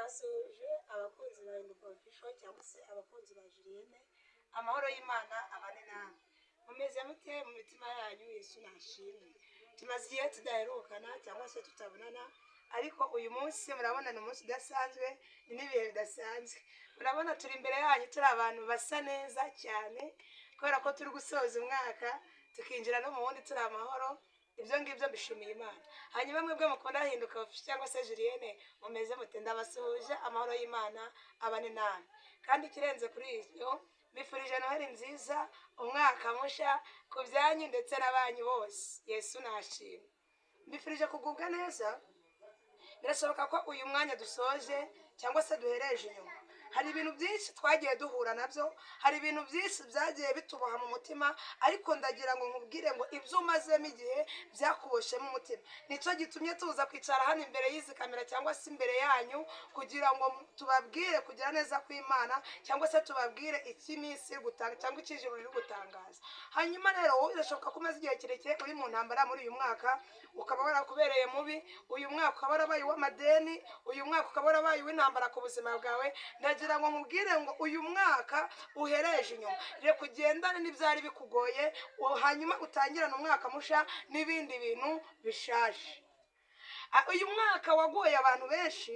Ndabasuhuje abakunzi ba Hinduka Official cyangwa se abakunzi ba Julienne. Amahoro y'Imana abane namwe. Mumeze mute mu mitima yanyu? Yesu nashimwe. Tumaze igihe tudaherukana cyangwa se tutabonana, ariko uyu munsi murabona ni umunsi udasanzwe, ni n'ibihe bidasanzwe. Murabona turi imbere yanyu, turi abantu basa neza cyane kubera ko turi gusoza umwaka, tukinjira no mu wundi turi amahoro. Ibyo ngibyo mbishimiye Imana. Hanyuma mwebwe mukunda Hinduka Official cyangwa se Julienne, mumeze mute? Ndabasuhuje, amahoro y'Imana abane namwe. Kandi ikirenze kuri ibyo, mbifurije Noheli nziza, umwaka mushya ku byanyu ndetse n'abanyu bose. Yesu nashimwe. Mbifurije kugubwa neza. Birashoboka ko uyu mwanya dusoje cyangwa se duhereje inyuma, hari ibintu byinshi twagiye duhura nabyo, hari ibintu byinshi byagiye bituboha mu mutima. Ariko ndagira ngo nkubwire ngo ibyo umazemo igihe byakuboshemo umutima, nicyo gitumye tuza kwicara hano imbere y'izi kamera cyangwa se imbere yanyu, kugira ngo tubabwire kugira neza kw'Imana, cyangwa se tubabwire icyo iminsi iri gutanga cyangwa icyo ijuru riri gutangaza. Hanyuma rero, wowe birashoboka ko umaze igihe kirekire uri mu ntambara muri uyu mwaka, ukaba warakubereye mubi, uyu mwaka ukaba warabaye uw'amadeni, uyu mwaka ukaba warabaye uw'intambara ku buzima bwawe. Ndagira ngo nkubwire ngo uyu mwaka uhereje inyuma, reka ugendane n'ibyari bikugoye, hanyuma utangirane umwaka musha n'ibindi bintu bishaje. Uyu mwaka wagoye abantu benshi,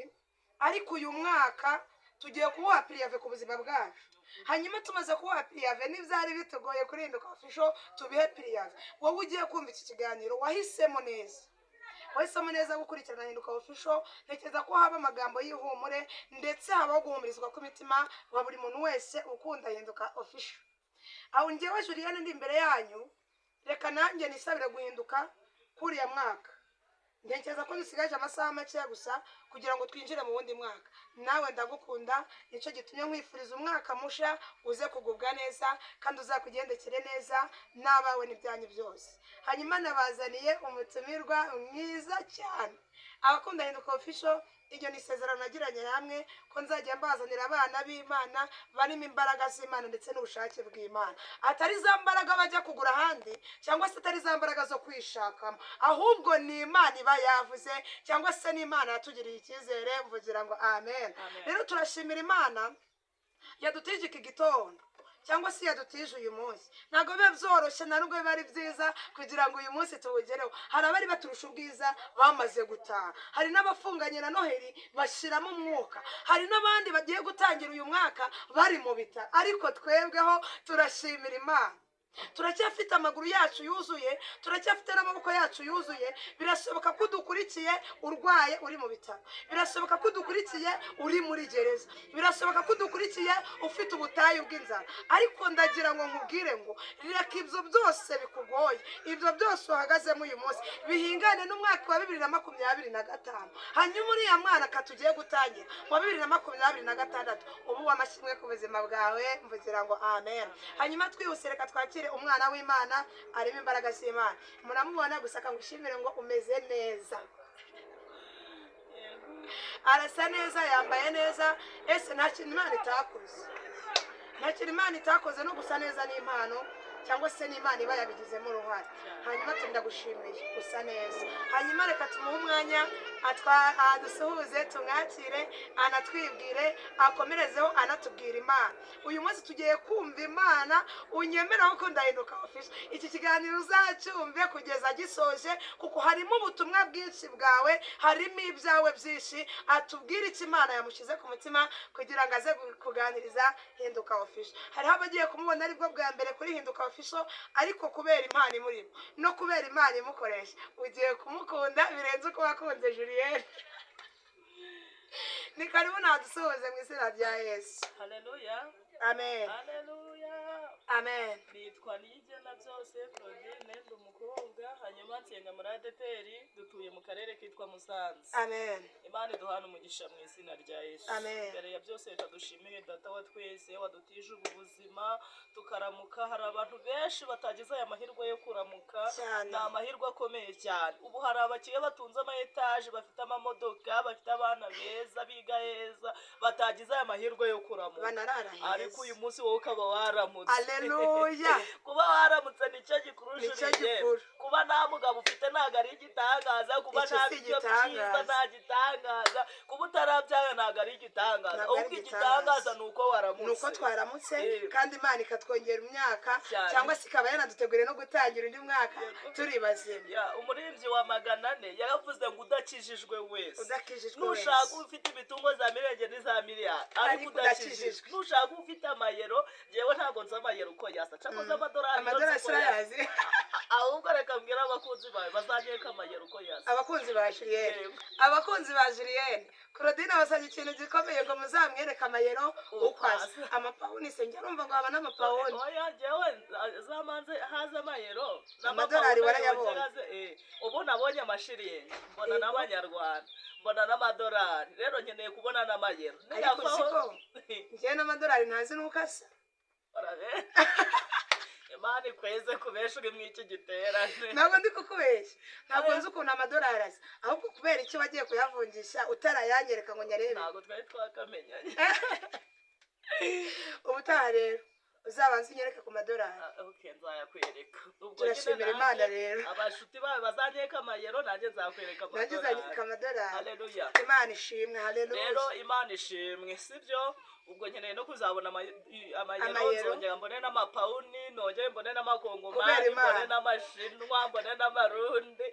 ariko uyu mwaka tugiye kuwuha préavis ku buzima bwacu. Hanyuma tumaze kuwuha préavis, n'ibyari bitugoye kuri Hinduka Official tubihe préavis. Wowe ugiye kumva iki kiganiro, wahisemo neza, wahisemo neza gukurikirana Hinduka Official. Ntekereza ko haba amagambo y'ihumure, ndetse habaho guhumurizwa kw'imitima wa buri muntu wese ukunda Hinduka Official. Aho njyewe Julienne ndi imbere yanyu, reka nanjye nisabire guhinduka k'uriya mwaka. Ntekereza ko dusigaje amasaha makeya gusa kugira ngo twinjire mu wundi mwaka. Nawe ndagukunda, nicyo gitumye nkwifuriza umwaka musha uze kugubwa neza kandi uzakugendekere neza n'abawe n'ibyanyu byose. Hanyuma nabazaniye umutumirwa mwiza cyane. Abakunda Hinduka Official, iryo ni isezerano nagiranye namwe ko nzajya mbazanira abana b'Imana barimo imbaraga z'Imana ndetse n'ubushake bw'Imana, atari za mbaraga bajya kugura ahandi cyangwa se atari za mbaraga zo kwishakamo, ahubwo ni Imana iba yavuze cyangwa se ni Imana yatugiriye icyizere. Mvugira ngo amen. Amen. Rero turashimira Imana yadutije iki gitondo cyangwa se yadutije uyu munsi. Ntabwo biba byoroshye, nta nubwo biba ari byiza kugira ngo uyu munsi tuwugereho. Hari abari baturusha ubwiza bamaze gutaha, hari n'abafunganye na Noheli bashyiramo umwuka, hari n'abandi bagiye gutangira uyu mwaka bari mu bitaro. Ariko twebweho turashimira Imana, turacyafite amaguru yacu yuzuye, turacyafite n'amaboko yacu yuzuye. Birashoboka ko udukurikiye urwaye, uri mu bitaro. Birashoboka ko udukurikiye uri muri gereza. Birashoboka ko udukurikiye ufite ubutayu bw'inzara. Ariko ndagira ngo nkubwire ngo reka ibyo byose bikugoye, ibyo byose uhagazemo uyu munsi, bihingane n'umwaka wa 2025. Hanyuma uriya mwaka tugiye gutangira wa 2026 ubu w'amashimwe ku buzima bwawe. Mvugira ngo amen. Hanyuma twihuse, reka twakire umwana w'Imana arimo imbaraga z'Imana. Muramubona gusa, akagushimire ngo umeze neza, arasa neza, yambaye neza. Ese nta kintu Imana itakoze? Nta kintu Imana itakoze. No gusa neza ni impano cyangwa se n'Imana iba yabigizemo uruhare. Hanyuma tundagushimiye, usa neza. Hanyuma reka tumuhe umwanya adusuhuze, tumwakire, anatwibwire, akomerezeho anatubwira Imana. Uyu munsi tugiye kumva Imana. Unyemera ko Ndahinduka Official, iki kiganiro uzacyumve kugeza gisoje, kuko harimo ubutumwa bwinshi bwawe, harimo ibyawe byinshi. Atubwire icyo Imana yamushyize ku mutima kugira ngo aze kuganiriza Hinduka Official. Hariho abagiye kumubona aribwo bwa mbere kuri Hinduka Official, ariko kubera impano imurimo no kubera Imana imukoresha, ugiye kumukunda birenze uko wakunze Julienne. Ni karibu, nadusuhuze mu izina rya Yesu. Haleluya. Amen. Haleluya. Amen. Nitwa Niyigena Byose Claudine, ndi umukobwa, hanyuma nsenga muri ADEPR, dutuye mu karere kitwa Musanze. Amen. Imana iduhana umugisha mu izina rya Yesu. Amen. Mbere ya byose, reka dushimire Data wa twese wadutije ubu buzima tukaramuka. Hari abantu benshi batagize aya mahirwe yo kuramuka. Cyane. Ni amahirwe akomeye cyane. Ubu hari abakire batunze ama etaje, bafite amamodoka, bafite abana beza biga heza, batagize aya mahirwe yo kuramuka. Banarara heza. Ariko uyu munsi wowe ukaba waramutse. Aleluya. Haleluya. Kuba waramutse nicyo gikuru. Nicyo Julienne. gikuru. Kuba nta mugabo ufite ntabwo ari igitangaza, kuba Icyo nta si biryo byiza igitangaza. nta gitangaza, kuba utarabyara ntabwo ari igitangaza. Ntabwo ari Ahubwo igitangaza. igitangaza ni uko waramutse. Ni uko twaramutse Yego. kandi Imana ikatwongera imyaka, Cyane. cyangwa se ikaba yanaduteguriye no gutangira undi mwaka turi bazima. Ya, umuririmbyi wa 400 yaravuze ngo udakijijwe wese, Udakijijwe nushaka wese. ufite imitungo za mirenge n'iza miliyari, ariko Ariko udakijijwe, udakijijwe. Nushaka ufite amayero, njyewe ntabwo nzi amayero uko yasa, cyakoze amadolari yo Amadolari nzi uko yasa. sirayazi. Ahubwo reka mbwire abakunzi bawe bazanyereka amayero uko yasa. Abakunzi ba Julienne, Yego. abakunzi ba Julienne, Claudine abasabye ikintu gikomeye ngo muzamwereke amayero uko asa. Uko asa. Amapawuni se, njya numva ngo haba n'amapawuni. Oya, njyewe zamanze haza amayero. Amadolari warayabonye? Yongera ubu nabonye amashiringi, mbona n'amanyarwanda, mbona n'amadolari, rero nkeneye kubona n'amayero. Ariko Niyavaho- siko njyewe n'amadolari ntazi n'uko asa. Urabe. Imana ikweze kubesha uri mu iki giterane. Ntabwo ndi kukubeshya, ntabwo nzi ukuntu amadolari asa. Ahubwo kubera icyo wagiye kuyavunjisha utarayanyereka ngo nyarebe? Ntabwo twari twakamenyanye. Ubutaha rero uzabanza unyereke ku madolari. Ah, okay, nzayakwereka. Ubwo Turashimira nyine Imana nanjye, rero. Abashuti bawe bazanyereka amayero, nanjye nzakwereka Nanjye uzanyereka amadolari. amadolari. Haleluya. Imana ishimwe, haleluya. Rero Imana ishimwe, sibyo? Ubwo nkeneye no kuzabona amayero, Amayero. nzongera mbone n'amapawuni, nongere mbone Kubera n'amakongomani, Imana. mbone n'amashinwa, mbone n'amarundi,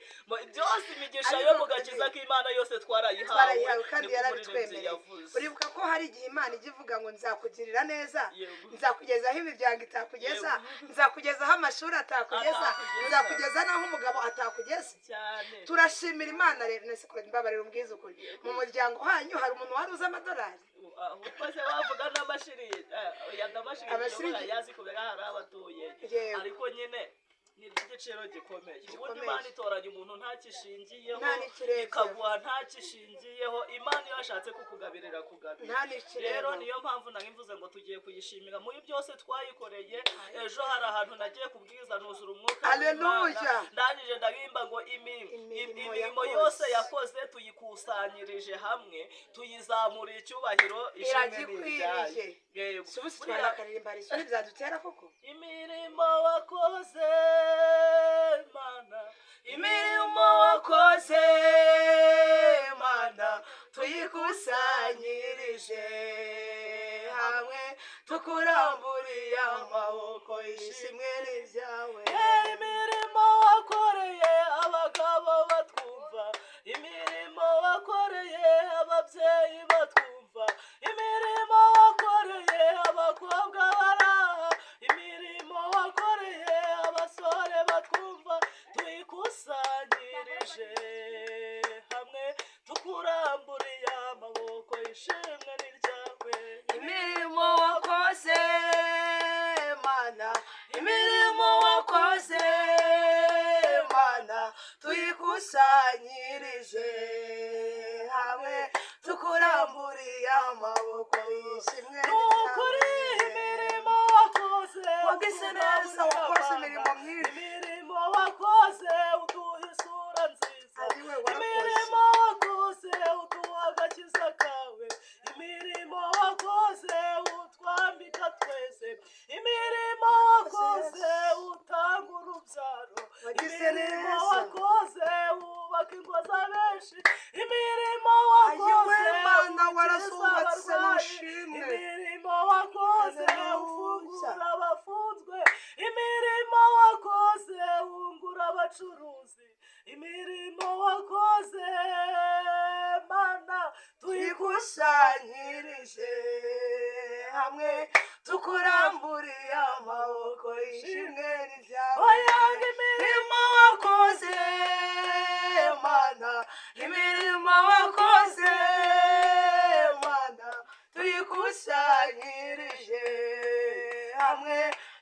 byose imigisha Ariko yo mu gakiza k'Imana yose twarayihawe. Twarayihawe kandi Niko umuririmbyi yarabitwemereye. yavuze. Uribuka ko hari igihe Imana ijya ivuga ngo nzakugirira neza, Yego. nzakugezaho imiryango itakugeza, Yego. nzakugezaho amashuri atakugeza, Atakugeza. nzakugeza n'aho umugabo atakugeza. Cyane. Turashimira Imana rero. Nese mbabarira umbwize ukuri, mu muryango wanyu hari umuntu wari uzi amadolari? Ahubwo se wavuga n'amashiringi, oya, n'amashiringi Amashiringi. yazi kubera hari abatuye. Yego. Ariko nyine ni iby'igiciro gikomeye ubundi. Gikomeye. Imana itoranya umuntu ntakishingiyeho, Nta n'ikirenzeho. ikaguha ntakishingiyeho. Imana iyo yashatse kukugabirira kugabira. Nta n'ikirenzeho. Rero niyo mpamvu nari mvuze ngo tugiye kuyishimira muri byose twayikoreye. Ejo hari ahantu nagiye kubwiriza nuzura umwuka Haleluya. w'Imana. Ndangije ndaririmba ngo Imirimo imirimo yakoze. yose yakoze tuyikusanyirije hamwe, tuyizamuriye icyubahiro, ishimwe ni Iragikwiriye. iryayo. Yego. Si ubu si Buriya twanakaririmba hari byadutera koko. Imirimo wakoze Mana, imirimo wakoze Mana, Tuyikusanyirije hamwe, tukuramburiye amaboko, ishimwe n'ibyawe. Imirimo wakoreye abagabo batwumva, imirimo wakoreye ababyeyi batwumva, imirimo wakoreye abakobwa baraha, imirimo wakoreye abasore batwumva, tuyikusanyirije hamwe, tukuramburiye amaboko, ishimwe ni ryawe. Imirimo wakoze Mana, imirimo wakoze Mana, tuyikusanyirije hamwe, tukuramburiye amaboko, ishimwe Ni ukuri imirimo wakoze Wagize neza, wakoze imirimo myinshi. Imirimo wakoze uduha isura nziza. Ari we warakoze. Imirimo wakoze uduha agakiza kawe. Imirimo wakoze utwambika twese. Imirimo wakoze utanga urubyaro. Wagize Imirimo neza. wakoze wubaka ingo za benshi. Imirimo Ayiwe wakoze Mana, ukiza warazubatse, abarwayi. nushimwe. Imirimo wakoze Haleluya. ufungura abafunzwe. Imirimo wakoze wungura abacuruzi. Imirimo wakoze Mana, Tuyikusanyirije hamwe, tukuramburiye amaboko, ishimwe ni ryawe. Oyanga imirimo Imirimo wakoze Mana, imirimo wakoze Mana, tuyikusanyirije hamwe,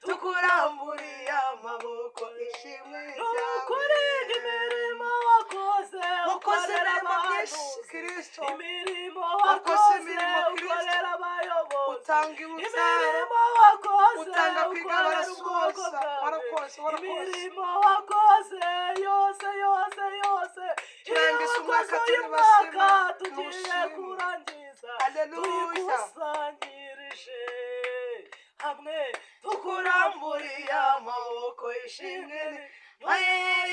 tukuramburiye amaboko, ishimwe Ni ryawe. ukuri imirimo wakoze Wakoze ukorera imirimo myinshi, abahanuzi. Kristo. Imirimo Wakoze wakoze imirimo, Kristo. ukorera abayobozi. Utanga urubyaro. Imirimo wakoze Utanga kwiga, ukorera barasoza. ubwoko bwawe. Warakoze, warakoze. Imirimo wakoze yose yose yose, iyo Turangiza wakoze umwaka uyu turi mwaka bazima, tugiye nushimwe. kurangiza, Haleluya. tuyikusanyirije hamwe. Tukuramburiye amaboko, ishimwe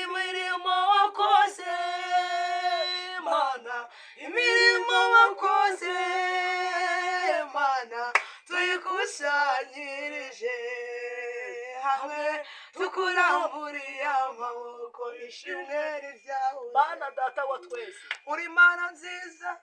imirimo wakoze, Mana, imirimo wakoze, Mana, tuyikusanyirije hamwe, tukuramburiye amaboko, ishimwe ryawe. Mana Data wa twese, Uri Mana nziza,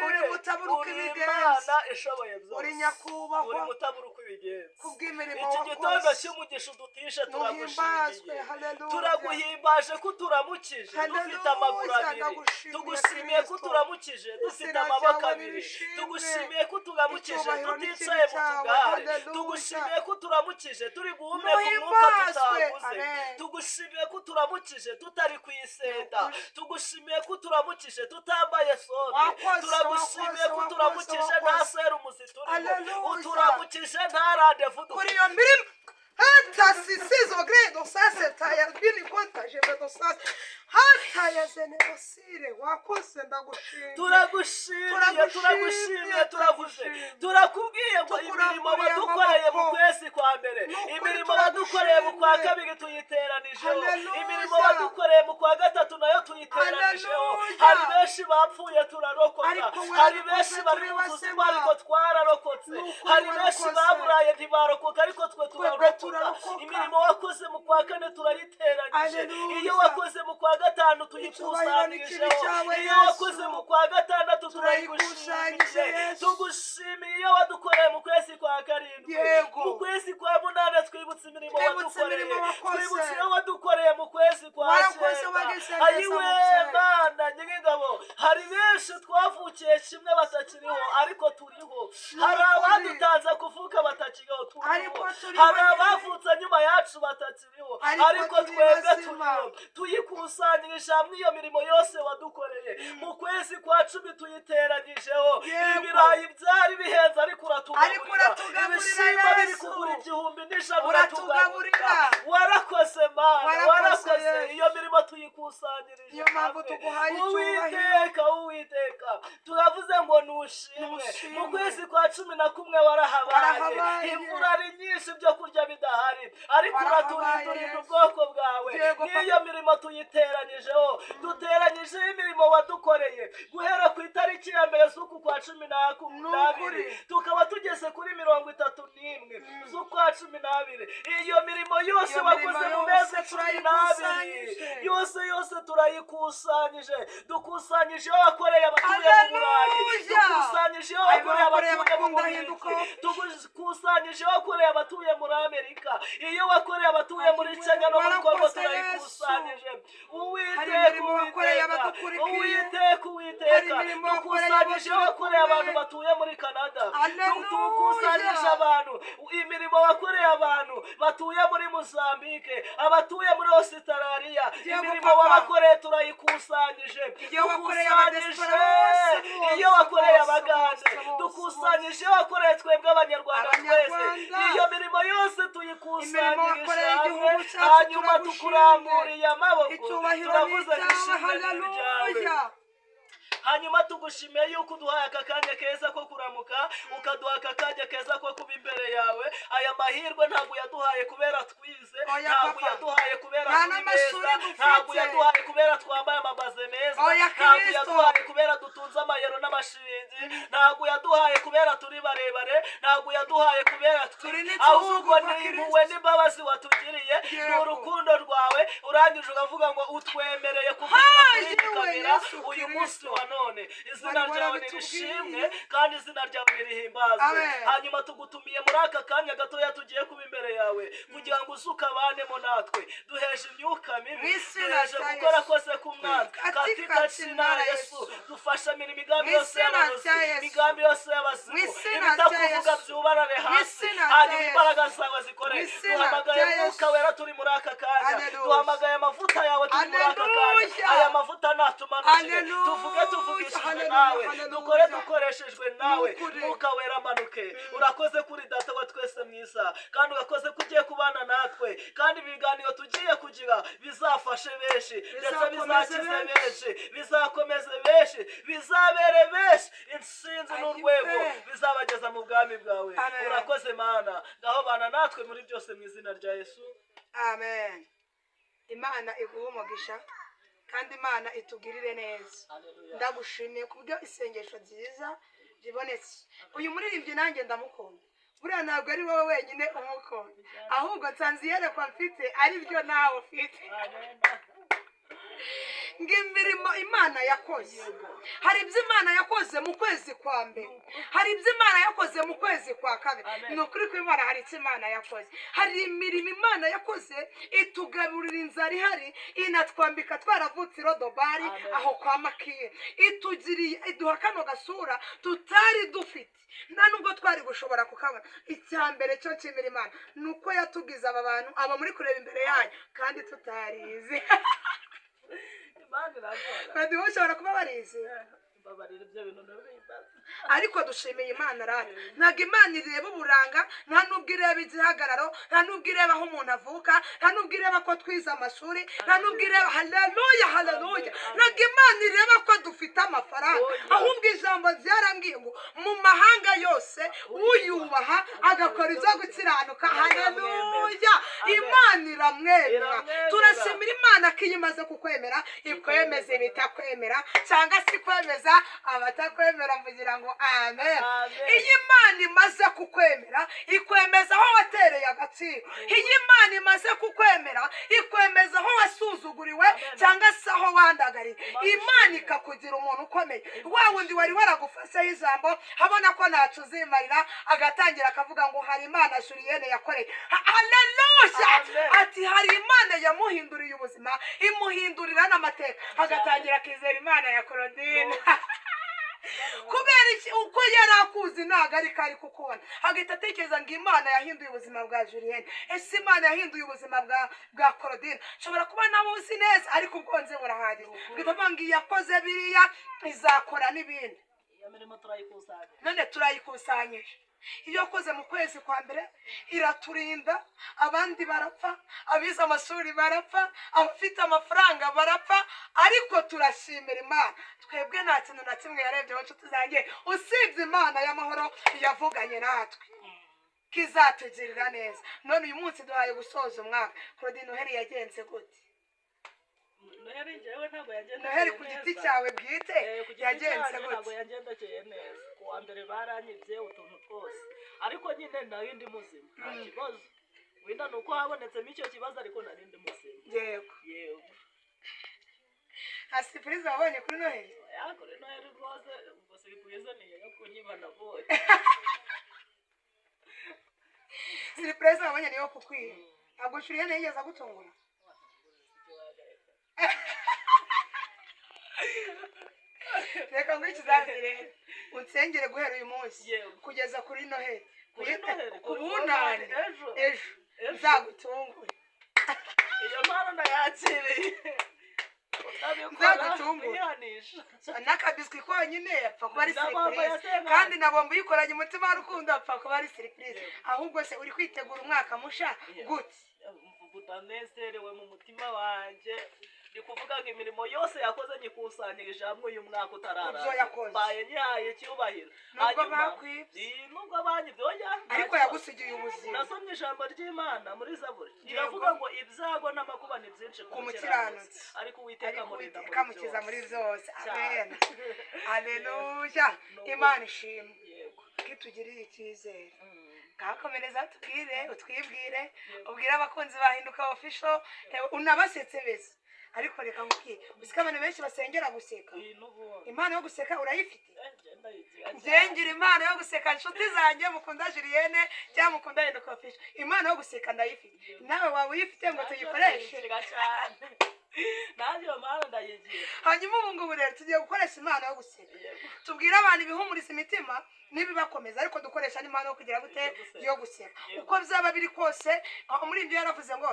uri mutabura uko Uri ibigenza. Imana ishoboye byose, Uri nyakubahwa. Uri mutabura uko ibigenza. Kubw'imirimo Iki gitondo wakoze. cy'umugisha udutishe, Nuhimbazwe. turagushimiye. Haleluya. Turaguhimbaje ko uturamukije dufite amaguru Haleluya, abiri. ndagushimiye, Tugushimiye ko Kristo. uturamukije dufite Izina amaboko ryawe abiri. nirishimwe. Tugushimiye ko uturamukije Icyubahiro tuticaye n'ikibi mu cyawe. tugare. Haleluya. Tugushimiye ko uturamukije turi guhumeka umwuka Nuhimbazwe. tutaguze. Amen. Tugushimiye ko uturamukije tutari ku isenda. Nukuri. Tugushimiye ko uturamukije tutambaye sonde. Wakoze, Turagushimiye ko wakoze, uturamukije wakoze, nta wakoze. serumu ziturimo. Haleluya. Uturamukije nta randevu. Kuri iyo mirimo hata sisizo gredo sase taya bini kwanta jevedo sase hata ya zenerosire, wakoze, ndagushimye. Turagushimiye. Turagushimiye, Turagushimiye, turavuze. Turagushimiye. Turakubwiye ngo imirimo Tukuramburiye wadukoreye mu amaboko. kwezi kwa mbere, Ni ukuri, imirimo wadukoreye mu kwa turagushimiye. kabiri tuyiteranijeho, Haleluya. imirimo wadukoreye mu kwa gatatu nayo tuyiteranijeho. Haleluya. Hari benshi bapfuye turarokoka. Ariko Hari warakoze, benshi bari turi mu bazima. ariko twararokotse. Ni ukuri, Hari benshi warakoze. baburaye ntibarokoka, ariko twe Twebwe turarokoka. turarokoka. Imirimo wakoze mu kwa kane turayiteranyije. Haleluya. Iyo wakoze mu kwa gatanu Icyubahiro n'ikibi tuyikusanyijeho. cyawe, Iyo Yesu. wakoze mu kwa gatandatu Turayikusanyije, turayigushimiye. Yesu. Tugushimiye iyo wadukoreye mu kwezi kwa karindwi. Yego. Mu kwezi kwa munani twibutse imirimo Twibutse wadukoreye. imirimo wakoze. Twibutse iyo wadukoreye mu kwezi kwa Warakoze, cyenda. wagize neza, Ayiwe mubyeyi. Mana Nyiringabo, hari benshi twavukiye kimwe batakiriho, ariko turiho. Hari Ni ukuri. abadutanze kuvuka batakiriho, turiho. Ariko turiho Hari nyine. abavutse nyuma yacu batakiriho, Ariko ariko turi twebwe bazima. turiho. Tuyikusanyirije hamwe iyo mirimo yose wadukoreye mu kwezi kwa 10, tuyiteranyijeho. Yego. Ibirayi byari bihenze, ariko Ariko uratugaburira. uratugaburira, Ibishyimbo biri Yesu. kugura 1100, Uratugaburira. uratugaburira. Warakoze Mana. Warakoze, Warakoze. Yesu. Iyo mirimo tuyikusanyirije Niyo mpamvu hamwe. tuguhaye icyubahiro. Uwiteka, Uwiteka, turavuze ngo nushimwe. Nushimwe. Mu kwezi kwa 11 warahabaye. Warahabaye. Imvura ari nyinshi, ibyo kurya bidahari, ariko Warahabaye, uraturinda, urinda Yesu. ubwoko bwawe. Yego, Papa. N'iyo mirimo tuyiteranyijeho. Duteranyijeho imirimo wadukoreye guhera ku itariki ya 1 z'uku kwa 12, Ni ukuri. tukaba tugeze kuri 31 z'ukwa 12. Iyo mirimo yose Iyo mirimo wakoze mu yose mezi 12 turayikusanyije. yose yose turayikusanyije. Dukusanyije iyo wakoreye abatuye mu Burayi. Haleluya. Dukusanyije iyo Ayo wakoreye wakoreye abatuye mu abakunda Bubiligi. Hinduka. Dukusanyije iyo wakoreye abatuye muri Amerika, iyo wakoreye abatuye muri Kenya no muri Kongo. Warakoze, Turayikusanyije. Hari Uwiteka, imirimo wakoreye Uwiteka, abadukurikiye. Uwiteka, Uwiteka, Hari imirimo wakoreye dukusanyije iyo abaturi wakoreye abantu kumwe. batuye muri Canada. Haleluya. Dukusanyije abantu, imirimo wakoreye abantu batuye muri Mozambique, abatuye muri Australia. Yego, Imirimo Papa. wabakoreye turayikusanyije. Iyo wakoreye Dukusanyije abadiaspora bose, bose, iyo wakoreye bose, Abagande. bose, bose. Dukusanyije iyo wakoreye twebwe Abanyarwanda twese. Abanyarwanda. Iyo mirimo yose Imirimo tuyikusanyirije wakoreye hamwe. igihugu cyacu, Hanyuma turagushimye. tukuramburiye amaboko, Icyubahiro turavuze ngo ni icyawe. ishimwe ni iryawe. Haleluya. Hanyuma tugushimiye yuko uduhaye aka kanya keza ko kuramuka, ukaduha aka kanya keza ko kuba imbere yawe. Aya mahirwe ntabwo uyaduhaye kubera twize, Oya, ntabwo Papa. uyaduhaye kubera Nta turi n'amashuri beza, dufite. ntabwo uyaduhaye kubera twambaye amabaze meza, Oya, ntabwo Kristo. uyaduhaye kubera dutunze amayero n'amashingi, ntabwo uyaduhaye kubera turi barebare, ntabwo uyaduhaye kubera Turi turi, n'insuzugurirwa, ahubwo ni Kristo. impuhwe n'imbabazi watugiriye, ni Yego. urukundo rwawe. Urangije ukavuga ngo utwemereye kuvugira kuri iyi Yewe, kamera Yesu uyu Kristo. munsi wa none. Izina Wari ryawe warabitubwiye. nirishimwe kandi izina ryawe nirihimbazwe. Amen. Hanyuma tugutumiye muri aka kanya gatoya tugiye kuba imbere yawe kugira ngo uze ukabanemo natwe. Duheje imyuka mibi, Mu izina duheje rya gukora Yesu. kose k'umwanzi. Katika Katika jina jina la la Yesu, Yesu. dufashe imigambi Mu yose izina y'abarozi, rya Yesu. imigambi yose y'abazimu, Mu izina rya ibitakuvuga Yesu. byubarare Mu hasi. izina rya Hanyuma Yesu. imbaraga zawe zikore. Mu izina Duhamagaye rya Mwuka Yesu. Wera turi muri aka kanya. Haleluya. Duhamagaye amavuta yawe turi muri aka kanya. Haleluya. Aya mavuta natumanukire, Haleluya. tuvuge tuvuye tuvugishijwe hallelujah, nawe, hallelujah. dukore dukoreshejwe nawe. Ni ukuri. Mwuka Wera amanuke. Urakoze kuri Data wa twese mwiza, kandi urakoze ko ugiye kubana natwe, kandi ibiganiro tugiye kugira bizafashe benshi, ndetse Bizakomeze bizakize benshi. benshi, bizakomeze benshi, bizabere benshi intsinzi n'urwego Amen. bizabageza mu bwami bwawe. Amen. Urakoze Mana, ngaho bana natwe muri byose mu izina rya Yesu. Amen. Imana iguhe umugisha kandi Imana itugirire neza. Hallelujah. Ndagushimiye ku bwo isengesho ryiza ribonetse. Uyu muririmbyi nanjye ndamukunda. Buriya ntabwo ari wowe wenyine umukunda, ahubwo nsanze iyerekwa mfite ari byo nawe ufite. Amen. Ngo imirimo Imana yakoze, hari ibyo Imana yakoze mu kwezi kwa mbere, hari ibyo Imana yakoze mu kwezi kwa kabiri. Amen. Ni ukuri ko Imana hari icyo Imana yakoze, hari imirimo Imana yakoze itugaburira inzara ihari, inatwambika twaravutse irodobari. Amen. Aho kwa Makiye itugiriye, iduha kano gasura tutari dufite, nta nubwo twari gushobora kukabona. Icya mbere cyo nshimira Imana ni uko yatugize aba bantu aba muri kureba imbere yanyu kandi tutarize. Imana irakora. Badiho ushobora kuba barize. Mbabarira, ibyo bintu ntubimbaze. Ariko dushimiye Imana rata. Ntabwo Imana ireba uburanga, nta nubwo ireba igihagararo, nta nubwo ireba aho umuntu avuka, nta nubwo ireba ko twize amashuri, nta nubwo ireba, haleluya, haleluya, ntabwo Imana ireba ko dufite amafaranga. Ahubwo ijambo ryarambwiye ngo mu mahanga yose uyubaha agakora ibyo gukiranuka, haleluya, Imana iramwemera. Iramwemera. Turashimira Imana ko iyo imaze kukwemera ikwemeza ibitakwemera, cyangwa se ikwemeza abatakwemera. Mvugira ngo amen. Amen. Iyo Imana imaze kukwemera ikwemeza aho watereye agaciro. Iyo Imana imaze kukwemera ikwemeza aho wasuzuguriwe Amen. cyangwa se aho wandagariye. Imana Imana ishimwe. ikakugira umuntu ukomeye. Wa wundi wari waragufasheho ijambo abona ko ntacyo uzimarira, agatangira akavuga ngo hari Imana Julienne yakoreye. Haleluya. Amen. Ati hari Imana yamuhinduriye ubuzima, imuhindurira n'amateka, agatangira akizera Imana ya Claudine. Kubera iki? Uko yari akuzi ntabwo ariko ari kukubona, agahita atekereza ngo Imana yahinduye ubuzima bwa Julienne, ese Imana yahinduye ubuzima bwa Claudine? Nshobora kuba nawe uzi neza, ariko ubwo nzi burahagije. Agahita avuga ngo iyakoze biriya izakora n'ibindi. Iyo mirimo turayikusanya. None turayikusanyije. Iyo yakoze mu kwezi kwa mbere iraturinda, abandi barapfa, abize amashuri barapfa, abafite amafaranga barapfa, ariko turashimira Imana. Twebwe nta kintu na kimwe yarebyeho, inshuti zanjye, usibye Imana y'amahoro yavuganye natwe ko izatugirira neza. None uyu munsi duhaye gusoza umwaka. Claudine, Noheli yagenze gute? Noheli njyewe ntabwo yagendekeye Noheli ku giti neza. cyawe bwite Ku giti yagenze cyanjye ntabwo gute? yagendekeye neza. Ku wa mbere baranyibye utuntu twose, ariko nyine nari ndi muzima, nta kibazo. Wenda ni uko habonetsemo icyo kibazo, ariko nari ndi muzima. Yego. Yego. Nta surprise wabonye kuri Noheli? Ya, kuri Noheli rwose ubwo surprise ni iyo kunyiba nabonye. Surprise wabonye niyo kukwiba. Ntabwo Julienne yigeze agutungura? Reka ngo ikizamire unsengere guhera uyu munsi Yego. kugeza kuri Noheli, Kuri Noheli, ku kuri bunani. Bunani, ejo. Ejo. Ejo. Nzagutungure. Iyo mpano ndayakiriye. Utabikora Nzagutungure. wihanisha. N'akabiswi konyine apfa kuba ari Na bombo surprise. ya Senkani. Kandi na bombo uyikoranye umutima w'urukundo apfa kuba ari surprise. Ahubwo se uri kwitegura umwaka musha gute? Mvuga utanezerewe mu mutima wanjye, ni kuvuga ngo imirimo yose yakoze nyikusanyirije hamwe uyu mwaka utararangira. Ibyo yakoze. Mbaye nyihaye icyubahiro. Nubwo Hanyuma, bakwibye. Iyi, nubwo banyibye, oya, nta Ariko kibazo. yagusigiye ubuzima. Nasomye ijambo ry'Imana muri Zaburi, Yego. riravuga ngo ibyago n'amakuba ni byinshi Ku mukiranutsi, ariko Uwiteka ariko amurinda Uwiteka amukiza muri byose. Cyane. Amen, aleluya. Ni Imana ishimwe Yego. ko itugiriye icyizere. Mm. Ngakomereza tubwire, utwibwire, ubwire abakunzi ba Hinduka Official, unabasetse bese. Ariko reka nkubwire, uzi ko abantu benshi basengera guseka? Iyi n'ubundi. Impano yo guseka urayifite? Ngenda yigira. Njye ngira impano yo guseka. Inshuti zanjye mukunda Julienne cyangwa mukunda Hinduka Official, impano yo guseka ndayifite. Nawe waba uyifite ngo tuyikoreshe? Ndayigira cyane. Nanjye iyo mpano ndayigira. Hanyuma ubu ngubu rero tugiye gukoresha impano yo guseka, tubwire abantu ibihumuriza imitima n'ibibakomeza, ariko dukoresha n'impano yo kugira gute? Yo guseka. Yo guseka. Yego. Uko byaba biri kose, aho muri ibyo yaravuze ngo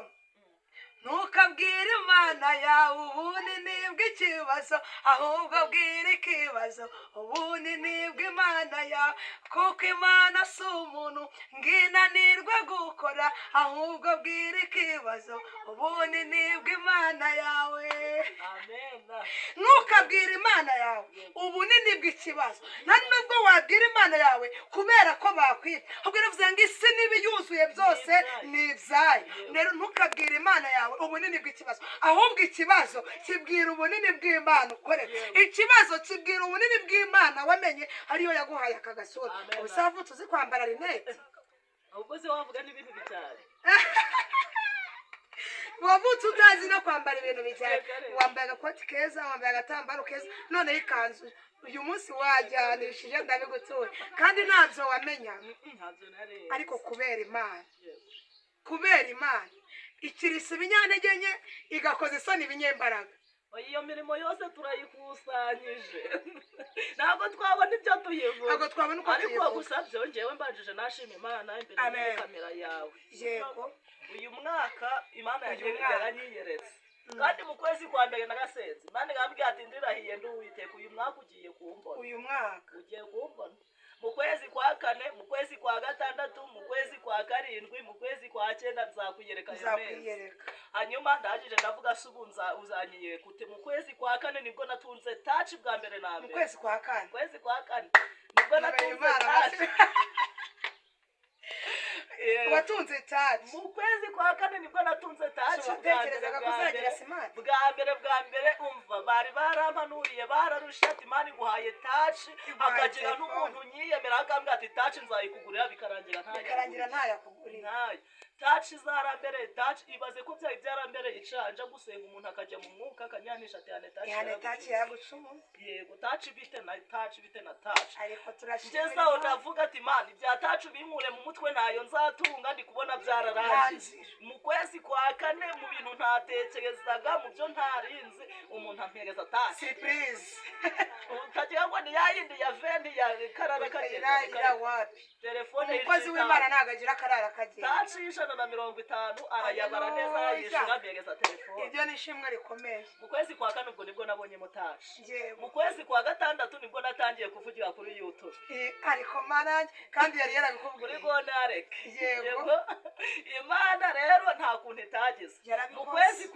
Ntukabwire Imana yawe ubunini bw'ikibazo, ahubwo bwira ikibazo ubunini bw'Imana yawe, kuko Imana si umuntu nginanirwe gukora, ahubwo bwira ikibazo ubunini bw'Imana yawe. Amen. Ntukabwire Imana yawe ubunini bw'ikibazo, nta nubwo wabwira Imana yawe kubera ko bakwita, ahubwo iravuze ngo isi n'ibiyuzuye byose ni ibyayo. Rero ntukabwire Imana yawe ubunini bw'ikibazo, ahubwo ikibazo kibwira ubunini bw'Imana ukorera. Ikibazo kibwira ubunini bw'Imana wamenye ariyo yaguhaye aka gasura. Amen. Ubu savutse uzi kwambara rinete? Ubwo se wavuga n'ibintu bijyanye? Wavutse utazi no kwambara ibintu bijyanye? Wambaye agakoti keza, wambaye agatambaro keza, noneho ikanzu uyu munsi wajyanishije, ndabigutuye, kandi ntabyo wamenya. Ntabyo nari. Ariko kubera Imana, kubera Imana ikirisa ibinyantege nke, igakoza isoni ibinyembaraga. Oya, iyo mirimo yose turayikusanyije, ntabwo twabona ibyo tuyivuga. Ntabwo twabona uko Ariko tuyivuga. gusa byongewe, mbanjije nashima Imana imbere Amen. y'iyi kamera yawe. Uyu mwaka Imana Uyu yagiye mwaka. yaranyiyeretse, kandi mu kwezi kwa mbere nagasenze Imana irambwira ati: "Ndirahiye ndi Uwiteka, uyu mwaka ugiye kumbona." Uyu mwaka. Ugiye kumbona mu kwezi kwa kane, mu kwezi kwa gatandatu, mu kwezi kwa karindwi, mu kwezi kwa cyenda nzakuyereka ayo mezi. Nzakwiyereka. Hanyuma ndangije ndavuga: "Se ubu uzanyiyereka ute?" Mu kwezi kwa kane nibwo natunze touch bwa mbere na Mu mbere. kwezi kwa kane. Mu kwezi kwa kane nibwo natunze Imana. touch. Watunze touch? Mu kwezi kwa kane nibwo natunze touch bwa mbere. Watekerezaga ko Bwa uzagira mbere. smart? Bwa mbere, bwa mbere. Umva, bari barampanuriye, bararusha ati: "Imana iguhaye touch." Iguhaye Hakagira telefone. n'umuntu nyiyemera akambwira ati: "Touch nzayikugurira," bikarangira ntayaguriye. Bikarangira ntayakuguriye. Ntayo. Touch zarambereye touch. Ibaze ko byari byarambereye icanja gusenga, umuntu akajya mu mwuka akanyanisha ati: "Hane touch." Ihane touch yagucumuye. Yego, touch bite na touch, bite na touch. Ariko turashimira Ngeze aho Imana. ndavuga ati: "Imana, ibya touch binkure mu mutwe, ntayo nzatunga, ndi kubona byararangiye." Nta nzira. Mu kwezi kwa kane, mu bintu ntatekerezaga, mu byo ntarinzi, umuntu ampereza touch. Surprise. Utagira ngo ni yayindi ya 20 ya karara kagenda. Ira wapi. Telefone Umukozi w'Imana ntabwo agira akarara kagenda. Touch y'150 arayabara neza, Haleluya. yishyura, ampereza telefone. Ibyo ni ishimwe rikomeye. Mu kwezi kwa kane ubwo nibwo nabonyemo touch. Yego. Mu kwezi kwa gatandatu nibwo natangiye kuvugira kuri YouTube. Ariko manange kandi yari Kuri yarabikubwiye. Gonareke. Yego. Imana rero nta kuntu itagize. Mu Yarabikoze. kwezi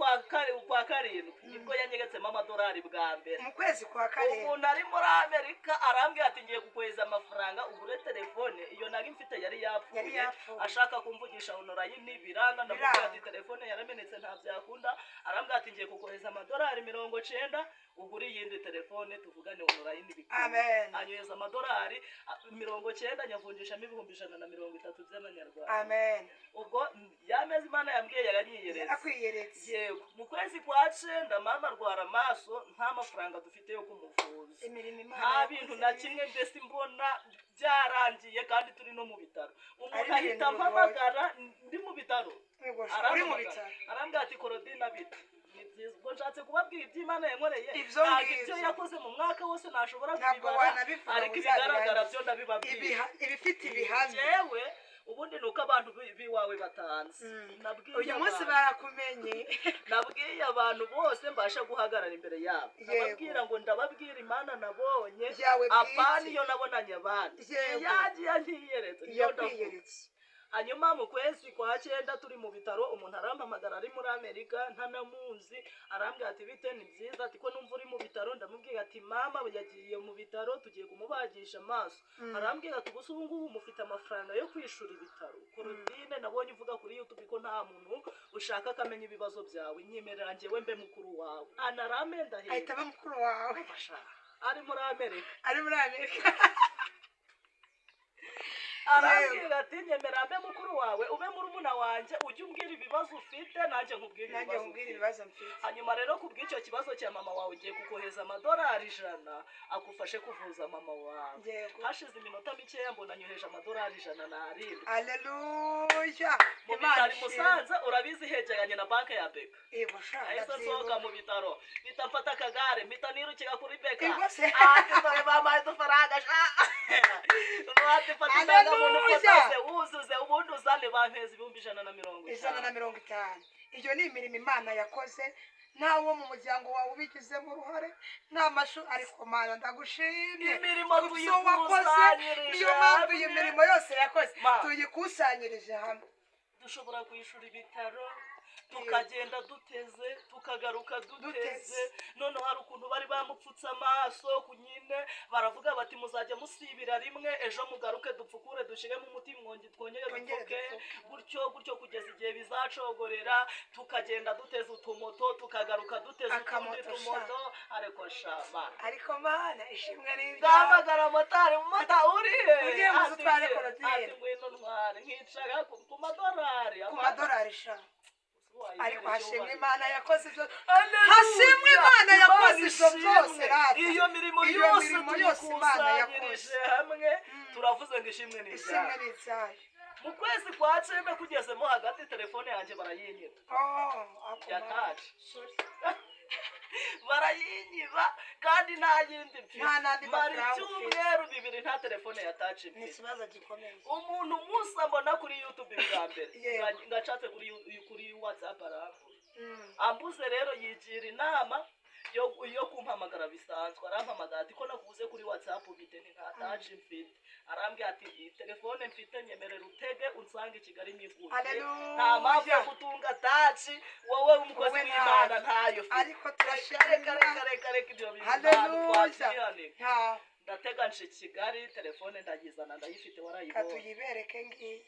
kwa karindwi nibwo yanyegetsemo amadolari bwa mbere. Mu kwezi kwa karindwi. Umuntu ari muri Amerika arambwira ati: "Ngiye kukohereza amafaranga ugure telefone." Iyo nari mfite yari yapfuye. Yari yapfuye. Ashaka kumvugisha online biranga. Ndamubwira Biranga. ati: "Telefone yaramenetse, nta byakunda." Arambwira ati: "Ngiye kukohereza amadolari 90 ugure iyindi telefone tuvugane online bikunda." Amen. Anyohereza amadolari 90, nyavunjishamo 130,000 by'amanyarwanda. Amen. Ubwo yamezi Imana yambwiye yaranyiyeretse. Yarakwiyeretse. Yego. Mu kwezi kwa cyenda mama arwara amaso, nta mafaranga dufite yo kumuvuza. Imirimo Imana Nta yakoze. bintu na kimwe, mbese mbona byarangiye kandi turi no mu bitaro. Umuntu Ari ahita ibintu ampamagara ndi mu bitaro. Yego, uri mu Arampamagara. bitaro. Arambwira ati: "Korodina, bite?" "Ni byiza." Ubwo nshatse kubabwira iby'Imana yankoreye. Ibyo Ntabwo ngibyo. ibyo yakoze mu mwaka wose nashobora Ntabwo kubibara, wanabivuga ariko ngo uzabirangize. ibigaragara byo ndabibabwira. Ibifite ibihamya. Jewe ubundi ni uko abantu b'iwawe batanze. Nabwiye Uyu munsi abantu- barakumenye. Nabwiye abantu bose mbasha guhagarara imbere yabo, Yego. ndababwira ngo ndababwira Imana nabonye, Yawe bwite. apana iyo nabonanye abandi. Yego. Iyagiye ntiyeretse niyo ndavuga. Yakwiyeretse. Hanyuma mu kwezi kwa cyenda turi mu bitaro, umuntu arampamagara ari muri Amerika, ntanamuzi. Arambwira ati: "Bite?" "Ni byiza." Ati: "Ko numva uri mu bitaro?" Ndamubwira ati: "Mama yagiye mu bitaro, tugiye kumubagisha amaso." Arambwira ati: "Ubu ngubu mufite amafaranga yo kwishura ibitaro? Korodine, nabonye uvuga kuri YouTube ko nta muntu ushaka ko amenya ibibazo byawe, nyemerera njyewe mbe mukuru wawe." Anarame ndahera. Ahita aba mukuru wawe. Ari muri Amerika. Ari muri Amerika. Arambwira ati: "Nyemera mbe mukuru wawe, ube murumuna wanjye, ujye umbwira ibibazo ufite, nanjye nkubwire Nanjye ibibazo nkubwire ufite." ibibazo mfite. "Hanyuma rero ku bw'icyo kibazo cya mama wawe, ugiye kukohereza amadolari 100 agufashe kuvuza mama wawe." Yego. Hashize iminota mikeya mbona nyoheje amadolari 107. Aleluya. Mu Imana bitaro i ishimwe. Musanze, urabizi, hegeranye na banki ya BK. Yego sha. Ahise nsohoka Ndabyibuka. mu bitaro, mpita mfata akagare, mpita nirukira kuri BK. Yego se. Ati: "Dore bampaye udufaranga sha." Ati: "Fata indangamuntu Haleluya. ufotoze wuzuze, ubundi uzane." Bampeza ibihumbi ijana na mirongo ijana na itanu. mirongo itanu. Iyo ni imirimo Imana yakoze, ntawo mu muryango wawe ubigizemo uruhare, nta mashu, ariko Mana ndagushimye Imirimo ku byo wakoze. tuyikusanyirije Niyo mpamvu iyi hamwe. mirimo yose yakoze Ma. tuyikusanyirije hamwe. Dushobora kwishyura ibitaro, tukagenda duteze, tukagaruka duteze. Duteze. Noneho hari ukuntu bari bamupfutse amaso ku nyine, baravuga bati muzajya musibira rimwe, ejo mugaruke dupfukure, dushyiremo umuti, mwongi twongere Twongere dupfuke, dupfuke. gutyo gutyo kugeza igihe bizacogorera. Tukagenda duteze utumoto, tukagaruka duteze utundi Akamoto sha. tumoto, ariko shama. Ariko Mana, ishimwe ni iryawe. Ndahamagara motari, mumotari uri he? Ugiye muze Ati, utware Korodine. Ati ngwino ntware, nkicara ku madorari. Ku madorari sha. Ariko hashimwe Imana yakoze ibyo. Haleluya! Hashimwe Imana yakoze ibyo Imana byose ishimwe. rata. Iyo mirimo Iyo yose mirimo yose Imana tuyikusanyirije hamwe, turavuze ngo ishimwe ni Ishimwe iryayo. ni iryayo. Mu kwezi kwa cyenda kugezemo hagati, telefone yanjye barayinyiba. Oh, ako Ya Mana. touch. Sorry. Barayinyiba kandi nta yindi mfite. Nta n'andi Mara mafaranga ufite. icyumweru 2 nta telefone ya touch Ni mfite. Ikibazo gikomeye. Umuntu umunsi ambona kuri YouTube bwa mbere, Yego. ngacatse kuri WhatsApp arambura. Ambuze rero yigira inama yo kumpamagara bisanzwe. Arampamagara ati ko nakubuze kuri WhatsApp bite? Nti nta touch mfite. Arambwira ati iyi telefone mfite, nyemerera utege unsange i Kigali nyiguhe. Haleluya. Nta mpamvu yo gutunga touch wowe umukozi Wowe w'Imana ntayo. ntayo ufite. Ariko turashima Reka, reka, Imana. reka, reka, ibyo bintu ntabwo Haleluya. twabyihanira. Nta Ndatega nje i Kigali, telefone ndayizana, ndayifite, warayibonye. Katuyibereke, ngiyi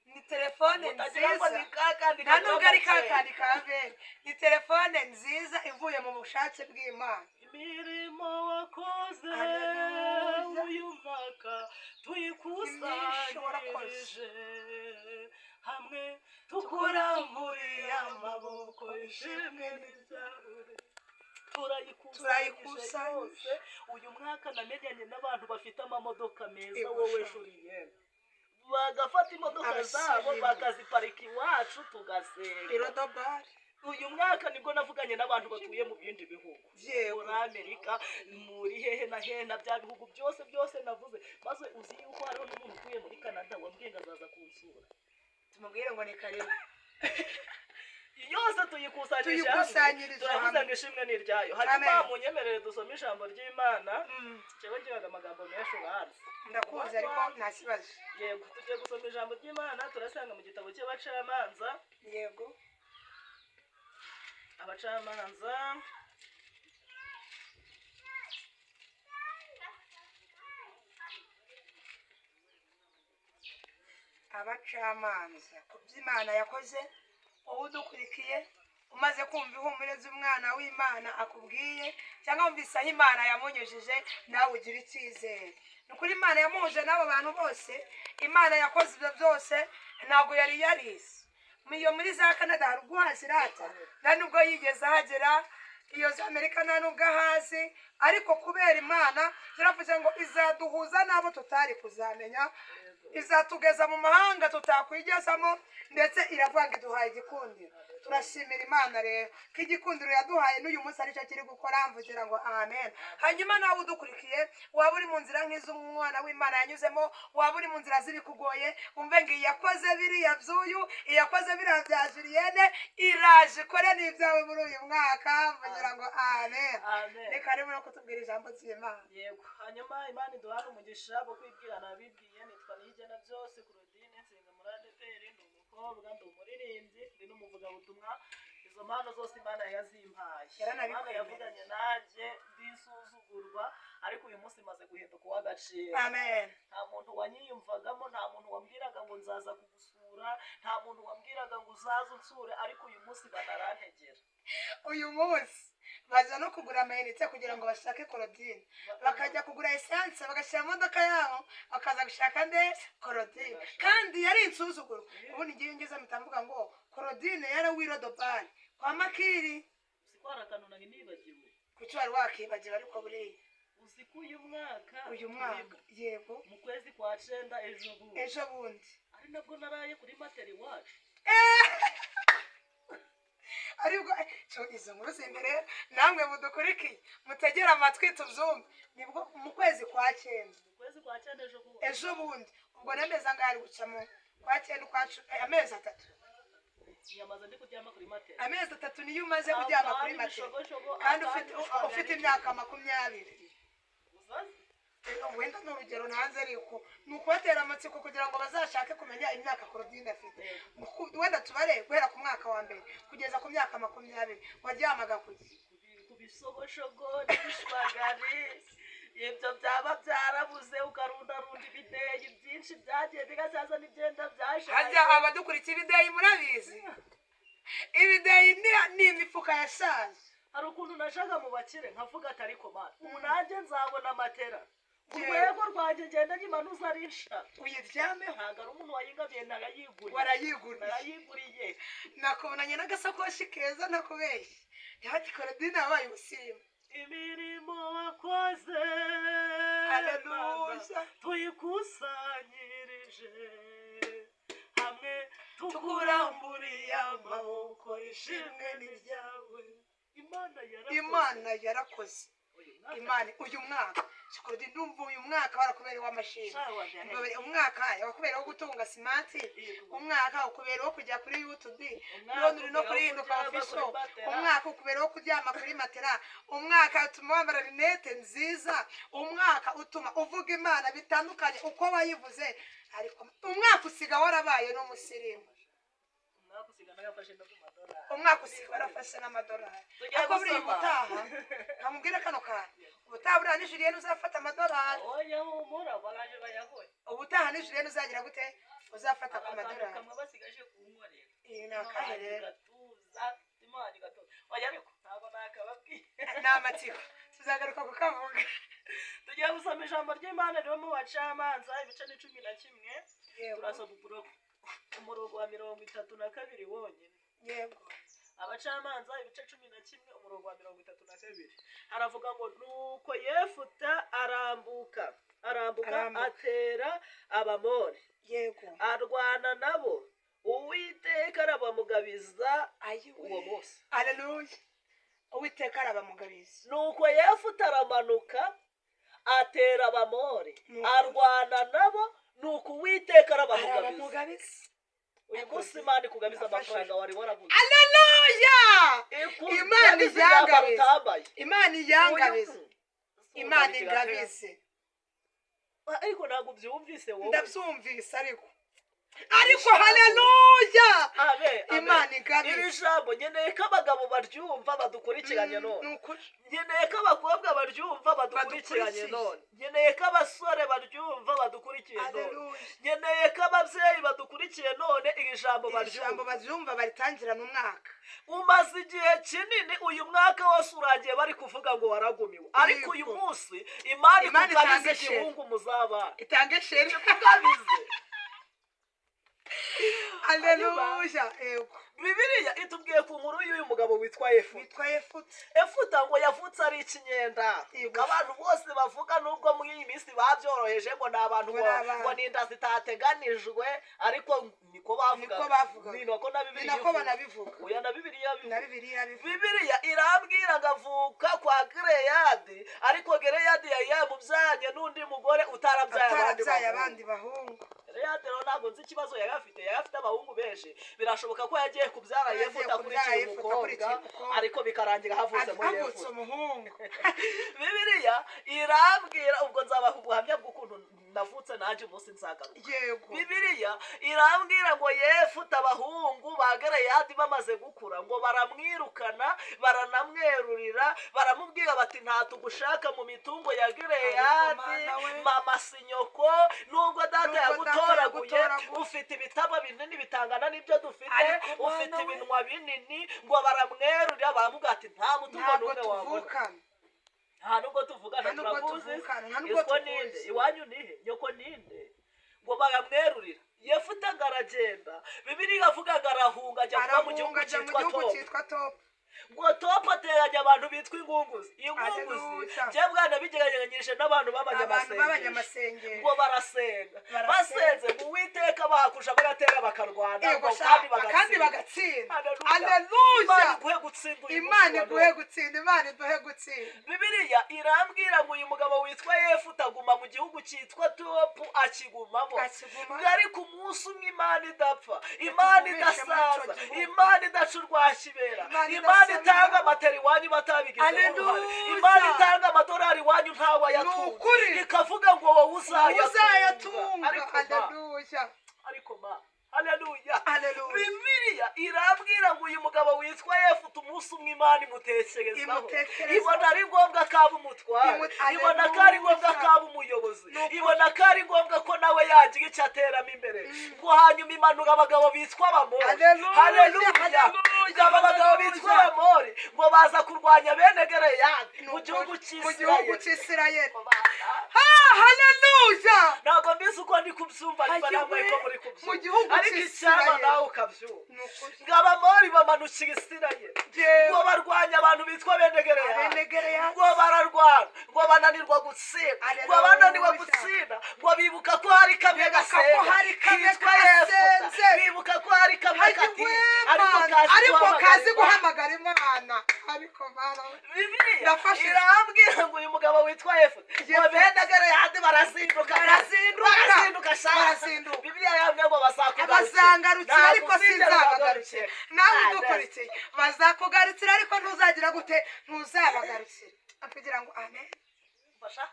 ni telefone Mutagira ngo nziza. ni kakandi Nta nubwo ari kagura make. kakandi ka bene, ni telefone nziza ivuye mu bushake bw'Imana. Imirimo wakoze Haleluya. uyu mwaka Imyinshi warakoze. tuyikusanyirije hamwe, tukuramburiye amaboko, ishimwe ni ryawe. Turayikusanyije Turayikusanyije. yose. Uyu mwaka namenyanye n'abantu bafite amamodoka meza, Ego wowe sha. Julien, bagafata imodoka zabo Abasirimu. bakaziparika iwacu tugasenga. Irodobari. Uyu mwaka nibwo navuganye n'abantu batuye mu bindi bihugu, muri Amerika, muri hehe na hehe na bya bihugu byose byose navuze. Maze uzi yuko hariho n'umuntu utuye muri Canada wambwiye ngo azaza kunsura? Tumubwire ngo ni karibu. Yose tuyikusanyirije hamwe, Tuyikusanyirije turavuze hamwe. ngo ishimwe ni iryayo. Hanyuma Amen. munyemerere dusome ijambo ry'Imana. Jewe ngiraga amagambo menshi, uranzi. Ndakuzi, ariko nta kibazo. Yego, tugiye gusoma ijambo ry'Imana, turasanga mu gitabo cy'Abacamanza. Yego. Abacamanza Abacamanza. Ku by'Imana yakoze, wowe udukurikiye, umaze kumva ihumure z'umwana w'Imana akubwiye, cyangwa wumvise aho Imana yamunyujije, nawe ugira icyizere. Ni ukuri Imana yamuhuje n'abo bantu bose. Imana yakoze ibyo byose, ntabwo yari yarize iyo muri za Canada hari ubwo uhazirata, nta nubwo yigeze ahagera iyo za Amerika, nta nubwo ahazi, ariko kubera Imana ziravuze ngo izaduhuza n'abo tutari kuzamenya, izatugeza mu mahanga tutakwigezamo, ndetse iravuga ngo iduhaye igikundiro. Turashimira Imana rero ko igikundiro yaduhaye n'uyu munsi aricyo kiri gukora. Mvugira ngo amen. Hanyuma nawe udukurikiye, waba uri mu nzira nk'iz'umwana w'Imana yanyuzemo, waba uri mu nzira z'ibikugoye, wumve ngo iyakoze biriya by'uyu, iyakoze biriya bya Julienne, iraje ikore n'ibyawe muri uyu mwaka. Mvugira ngo amen. Amen. Reka rero no kutubwira ijambo ry'Imana. Yego, hanyuma Imana iduhane umugisha bo kwibwirana bibwiye. Nitwa Niyigena Byose Claudine, nsenga muri ADEPR, ndi umukobwa, ndi umuririmbyi, ndi n'umuvugabutumwa. Izo mpano zose Imana yazimpaye. Yaranabikwemereye. Imana yavuganye nanjye ndisuzugurwa, ariko uyu munsi maze guhinduka uw'agaciro. Amen. Nta muntu wanyiyumvagamo, nta muntu wambwiraga ngo nzaza kugusura, nta muntu wambwiraga ngo uzaze unsure, ariko uyu munsi banarantegera. Uyu munsi baza no kugura amayinite kugira ngo bashake Korodine, bakajya kugura essence bagashyira mu modoka yabo, bakaza gushaka nde? Korodine. Kandi yari insuzuguro. Ubundi ngiye ngeze mpita mvuga ngo Korodine yari uw'irodobari kwa Makiri. Uzi ko hari akantu nari nibagiwe? Kuki wari wakibagiwe? Ariko buriya Uzi ko uyu mwaka uyu mwaka turimo, yego, mu kwezi kwa cyenda, ejo bundi, ejo bundi, ari nabwo naraye kuri materi iwacu. Aribwo cyo izo nkuru zimbere, namwe mudukurikiye mutegere amatwi tubyumve. Nibwo mu kwezi kwa cyenda, Mu kwezi kwa cyenda, ejo bundi. Ejo bundi, ubwo n'amezi angahe ari gucamo? Kwa cyenda, ukwa cumi, amezi 3. Nyamaze ndi kuryama kuri matera. Amezi 3 niyo umaze kuryama kuri matera, kandi ufite imyaka 20. Uzazi? Wenda ni urugero ntanze, ariko ni ukubatera amatsiko kugira ngo bazashake kumenya imyaka Claudine afite. Wenda tubare guhera ku mwaka wa mbere kugeza ku myaka 20 waryamaga kuki? Ku bisogoshogo n'ibishwagari. Ibyo byaba byarabuze, ukarundarunda ibideyi byinshi byagiye bigasaza n'ibyenda byashaje. Harya abadukurikiye, ibideyi murabizi? Ibideyi ni imifuka yashaje. Hari ukuntu najyaga mu bakire nkavuga ati: "Ariko mana, ubu nanjye nzabona matera, urwego rwanjye ngenda nyimanuza ari nsha." Uyiryameho. Ntabwo ari umuntu wayingabiye, narayiguriye. Warayiguriye? Narayiguriye. Nakubonanye n'agasakoshi keza, ntakubeshye. Ntihati Claudine yabaye ubusirimu. Imirimo wakoze, Haleluya. Tuyikusanyirije hamwe, tukuramburiye amaboko, ishimwe ni ryawe. Imana yarakoze. Imana yarakoze. Uyu mwaka. Imana uyu mwaka, Claudine, ndumva uyu mwaka warakubereye w'amashimwe. Shawa, byahe. Umwaka wakubereye wo gutunga smart, umwaka ukubereye wo kujya kuri YouTube, Umwaka none uri no ukubereye kuri wo Hinduka kuryama Official. kuri matera. Umwaka ukubereye wo kuryama kuri matera, umwaka utuma wambara rinete nziza, umwaka utuma uvuga Imana bitandukanye uko wayivuze, ariko umwaka usiga warabaye n'umusirimu. Umwaka usiga nagafashe no ku madolari. Umwaka usiga warafashe n'amadolari. Tugiye Ariko buriya gusoma. ubutaha nkamubwire kano kantu, ubutaha buriya ni Julienne uzafata amadolari. Oya, humura, baraje bayagoye. Ubutaha ni Julienne uzagira gute? Uzafata ku Akantu madolari. kamwe basigaje kunkorera. Iyi ni akahe rero? Gatuza, Imana igatuza. Oya, ariko ntabwo nakababwiye. Ni amatsiko, tuzagaruka kukavuga. Tugiye gusoma ijambo ry'Imana riri mu Bacamanza, ibice ni 11. Yego. Turasoma umurongo wa 32 wonyine. Yego. Abacamanza ibice 11, umurongo wa 32, haravuga ngo: "Nuko Yefuta arambuka, arambuka, Arambuka. atera Abamori, arwana nabo, Uwiteka arabamugabiza Ayiwe. uwo munsi." Aleluya, Uwiteka arabamugabiza. Nuko Yefuta aramanuka atera Abamori, Nuko. arwana nabo, nuko Uwiteka arabamugabiza. Arabamugabiza. Uyu munsi Imana ikugabiza amafaranga wari warabuze. Aleluya. Imana Ikugabiza imyambaro iyangabize. utambaye. Imana iyangabize. Uyu- Imana ingabize. Ariko ntabwo ubyumvise wowe. Ndabyumvise, ariko haleluya. Abe, abe. Imana ingabize. Iri jambo nkeneye ko abagabo baryumva badukurikiranye none. Ni ukuri. Nkeneye ko abakobwa baryumva badukurikiranye Badukurikiye. none. Nkeneye ko abasore baryumva badukurikiye none. Haleluya. Nkeneye ko ababyeyi badukurikiye none iri jambo Iri jambo baryumva. baryumva, baritangirana umwaka. Umaze igihe kinini, uyu mwaka wose urangiye bari kuvuga ngo waragumiwe, ariko uyu Yego. munsi Imana Imana ikugabize itange sheri. igihungu muzabana. Itange sheri. Ikugabize. Aleluya, yego. Bibiliya itubwiye ku nkuru y'uyu mugabo witwa Yefuta. Witwa Yefuta. Efuta ngo yavutse ari ikinyenda. Yego. Abantu bose bavuga, nubwo muri iyi minsi babyoroheje, ngo ni abantu Ngo ni abantu. ngo ni inda zitateganijwe, ariko niko bavugaga. Niko bavugaga. Ni nako na Ni Bibiliya nako ivuga. banabivuga. Oya, na Bibiliya Na bivuga. Bibiliya bivuga. Bibiliya irambwira ngo avuka kwa Gereyadi, ariko Gereyadi yari yamubyaranye n'undi mugore utarabyaye abandi Atarabyaye bahungu. abandi bahungu. Gereyadi rero ntabwo nzi ikibazo yari afite, yari afite abahungu benshi. Birashoboka ko yagiye kubyara Yagiye Yefuta kubyara akurikiye Yefuta umukobwa, akurikiye umukobwa. ariko bikarangira havutsemo Havutse Yefuta. umuhungu. Bibiliya irambwira, ubwo nzabaha ubuhamya bw'ukuntu navutse nanjye umunsi nzagaruka. Yego. Bibiliya irambwira ngo Yefuta, abahungu ba Gereyadi bamaze gukura, ngo baramwirukana, baranamwerurira, baramubwira bati: "Nta tugushaka mu mitungo ya Gereyadi." Ariko Mana we. Mama si nyoko, nubwo data Nubwo data yagutoraguye, yagutoraguye. ufite ibitabo binini bitangana n'ibyo dufite, Ariko Mana ufite we. ibinwa binini. Ngo baramwerurira, baramubwira ati: "Nta mutungo Ntabwo n'umwe wabona." tuvukana. Nta nubwo tuvugana. Nta nubwo Turakuzi. tuvukana, nta nubwo Iswa ninde? tukuzi. Iwanyu nihe? Nyoko ninde? Ngo baramwerurira. Yefuta ngo aragenda, Bibiliya iravuga ngo arahunga, ajya kuba mu gihugu Arahunga, ajya mu cyitwa gihugu Tobu. cyitwa Topu. Ngo Topu ateranya abantu bitwa ingunguzi, ingunguzi. Haleluya. Njye bwana bigereranyije n'abantu Abantu b'abanyamasengesho. b'abanyamasengesho. Ngo barasenga. Barasenga. Basenze ngo Uwiteka bahakusha, bagatera, bakarwana, Yego, ngo sha, kandi kandi bagatsinda. Bagatsinda. Haleluya. Haleluya. Imana iguhe gutsinda uyu Imana munsi wa iguhe none. gutsinda, Imana iduhe gutsinda. Bibiliya irambwira ngo uyu mugabo witwa Yefuta aguma mu gihugu cyitwa Topu, akigumamo. Akiguma. Ngo ariko umunsi umwe Imana idapfa, Imana Itugumishe muri icyo idasaza, gihugu. Imana idaca urwa kibera, Imana Imana idasaba. itanga amatera iwanyu batabigizemo uruhare, Haleluya. Imana itanga amadolari iwanyu ntawayatunga, Ni ukuri. ikavuga ngo wowe uzayatunga. Uzayatunga. Ariko ma, Haleluya. ariko ma, haleluya. Haleluya. Bibiliya irambwira ngo uyu mugabo witwa Yefuta, umunsi umwe Imana imutekerezaho, Imutekerezaho. ibona ari ngombwa ko aba umutware, ibona ko ari ngombwa ko aba umuyobozi, Ni ukuri. ibona ko ari ngombwa ko nawe yagira icyo ateramo imbere. Ngo hanyuma imanura abagabo bitwa Abamori. Haleluya, Haleluya. haleluya, Ngo aba bagabo bitwa haleluya. Abamori ngo baza kurwanya bene Gereyadi Ni mu gihugu ukuri. Mu gihugu cy'Isirayeli. cy'Isirayeli. Ha, haleluya. Ntabwo mbizi uko ndi kubyumva, niba Hagiwe namwe ko muri mu kubyumva, gihugu ariko icyama cy'Isirayeli. nawe ukabyumva. Ni ukuri. Ngo Abamori bamanukira Isirayeli, Yewe. ngo barwanya abantu bitwa bene Gereyadi. Bene Gereyadi. Ngo bararwana, ngo bananirwa gutsinda. Ngo Haleluya. bananiwe gutsinda, ngo bibuka ko hari kamwe Bibuka ko gasenga hari kamwe kitwa Yefuta. gasenze. Bibuka ko hari kamwe Hagiwe katize ariko Mana, kazi ariko guhamagara kazi Imana. guhamagara Imana, ariko Mana. Bibiliya Ndafashijwe. irambwira ngo uyu mugabo witwa Yefuta, ngo Yefuta. bene Gereyadi barazinduka. Barazinduka. Barazinduka sha. Barazinduka. Bibiliya yambwiye ngo bazakugarukira. Bazangarukira, Ntabwo ariko uzigera sinzabagarukira. ubagarukira. Nawe Ah, udukurikiye, bazakugarukira ariko ntuzagira gute? Ntuzabagarukira. Kugira ngo amen. Fasha.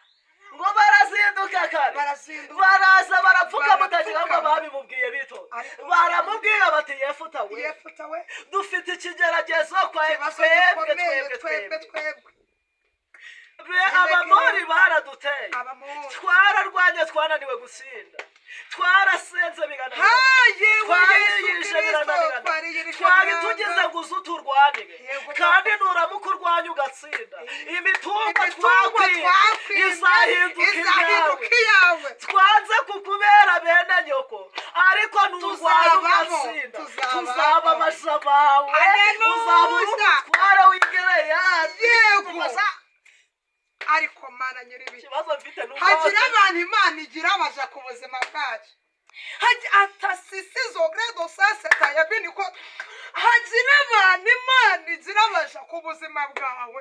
Ngo barazinduka kare. Barazinduka. Baraza, barapfuka, mutagira ngo Barapfukama. babimubwiye bitonze. Ariko Baramubwira bati: "Yefuta we, Yefuta we, dufite ikigeragezo kwa ikibazo twebwe, gikomeye, twebwe, twebwe, twebwe twebwe Be Abamori baraduteye, Abamori. twararwanye, twananiwe gutsinda, twarasenze birananirana, Ha, yewe Yesu twariyirije Kristo, birananirana, twariyirije twari Mwanga. tugize ngo uze uturwanire, Yego, kandi nuramuka urwanya ugatsinda, imitungo Imitungo twakwimye twakwimye izahinduka iyawe. Izahinduka iyawe. Twanze kukubera bene nyoko, ariko nurwana Tuzabamo, ugatsinda, tuzabamo. tuzaba amasha bawe, Haleluya. uzaba uri umutware w'Igereyadi." Yego, ariko Mana nyiribihe. Ikibazo mfite ni uko Hagira abantu Imana igira abaja ku buzima bwacu. Atasisizo gredo saseta yabiniko. Hagira abantu Imana igira abaja ku buzima bwawe.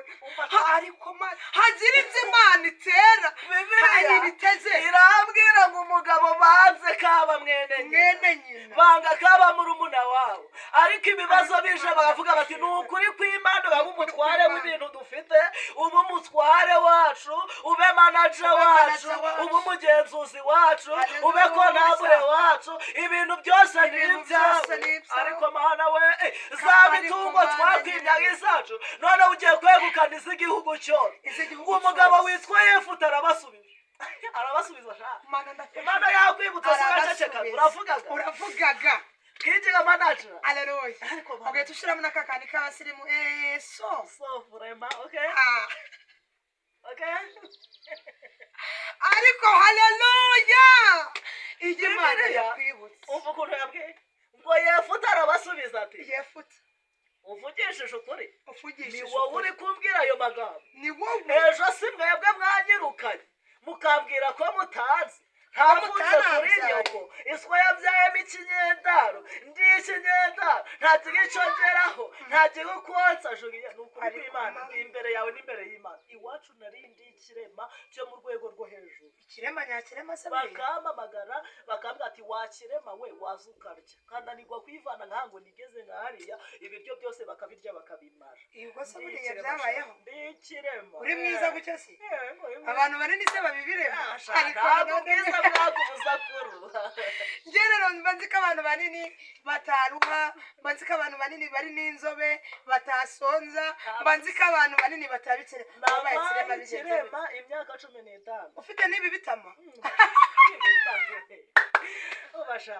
Ariko Mana, hagira ibyo Imana itera, hari Bibiliya ibiteze. irambwira ngo umugabo banze kaba mwene nyina, Mwene nyina. banga kaba murumuna wabo, ariko ibibazo bije baravuga bati: "Ni ukuri kw'Imana, uraba umutware w'ibintu dufite, ube umutware wacu, ube manager Ube wacu, manager wacu. ube umugenzuzi wacu, Haleluya. ube comptable wacu, ibintu byose ni Ibintu ibyawe." byose ni ibyawe. Ariko Mana we, za Ariko mitungo Mana twakwimye ari nyine. izacu, none ugiye kwegukana iz'igihugu cyose. Iz'igihugu Umugabo cyose. witwa Yefuta arabasubiza, arabasubiza sha. Mana, ndafashe. Imana yakwibutsa, sinaceceka. Arabasubiza. Uravugaga. Uravugaga. Twigira manager. Aleluya. Ariko Mana. Ugahita ushyiramo n'akakandi k'abasirimu, so So vraiment, okay. Ah. Okay. Ariko haleluya, iyo Imana Bibiliya, yakwibutse. Umva ukuntu yabwiye ngo Yefuta arabasubiza ati: Yefuta, "Uvugishije ukuri, ni uvugishije wowe ukuri. uri kumbwira ayo magambo. Ni wowe. Ejo si mwebwe mwanyirukanye mukambwira ko mutazi ntavutse kuri Mutanabyaye. nyoko, iswa yabyayemo ikinyendaro, ndi ikinyendaro, ntagira icyo ngeraho, ntagira uko nsa." Juliya, ni ukuri Ariko kw'Imana, Mana. ndi imbere yawe n'imbere y'Imana, iwacu nari ndi ikirema cyo mu rwego rwo hejuru. Ikirema nyakirema se buriya? Bakampamagara bakambwira ati: "Wakirema we, waza ukarya," nkananirwa kwivana nkaha ngo nigeze nka hariya, ibiryo byose bakabirya bakabimara. Ubwo se Ndi buriya ikirema, byabayeho? sha, ndi ikirema. Uri mwiza gutya se? Eh, uri mwiza. Abantu banini se babibirema? Ah, sha, Ariko ntabwo nanone- ubwiza bwakubuza kuruha. Njye rero mba nzi ko abantu banini bataruha, mba nzi ko abantu banini bari n'inzobe batasonza, mba nzi ko abantu banini batabikire. Wabaye ikirema Nabaye bigenze bite? ikirema imyaka 15. Ufite n'ibi bitama? Ubasha.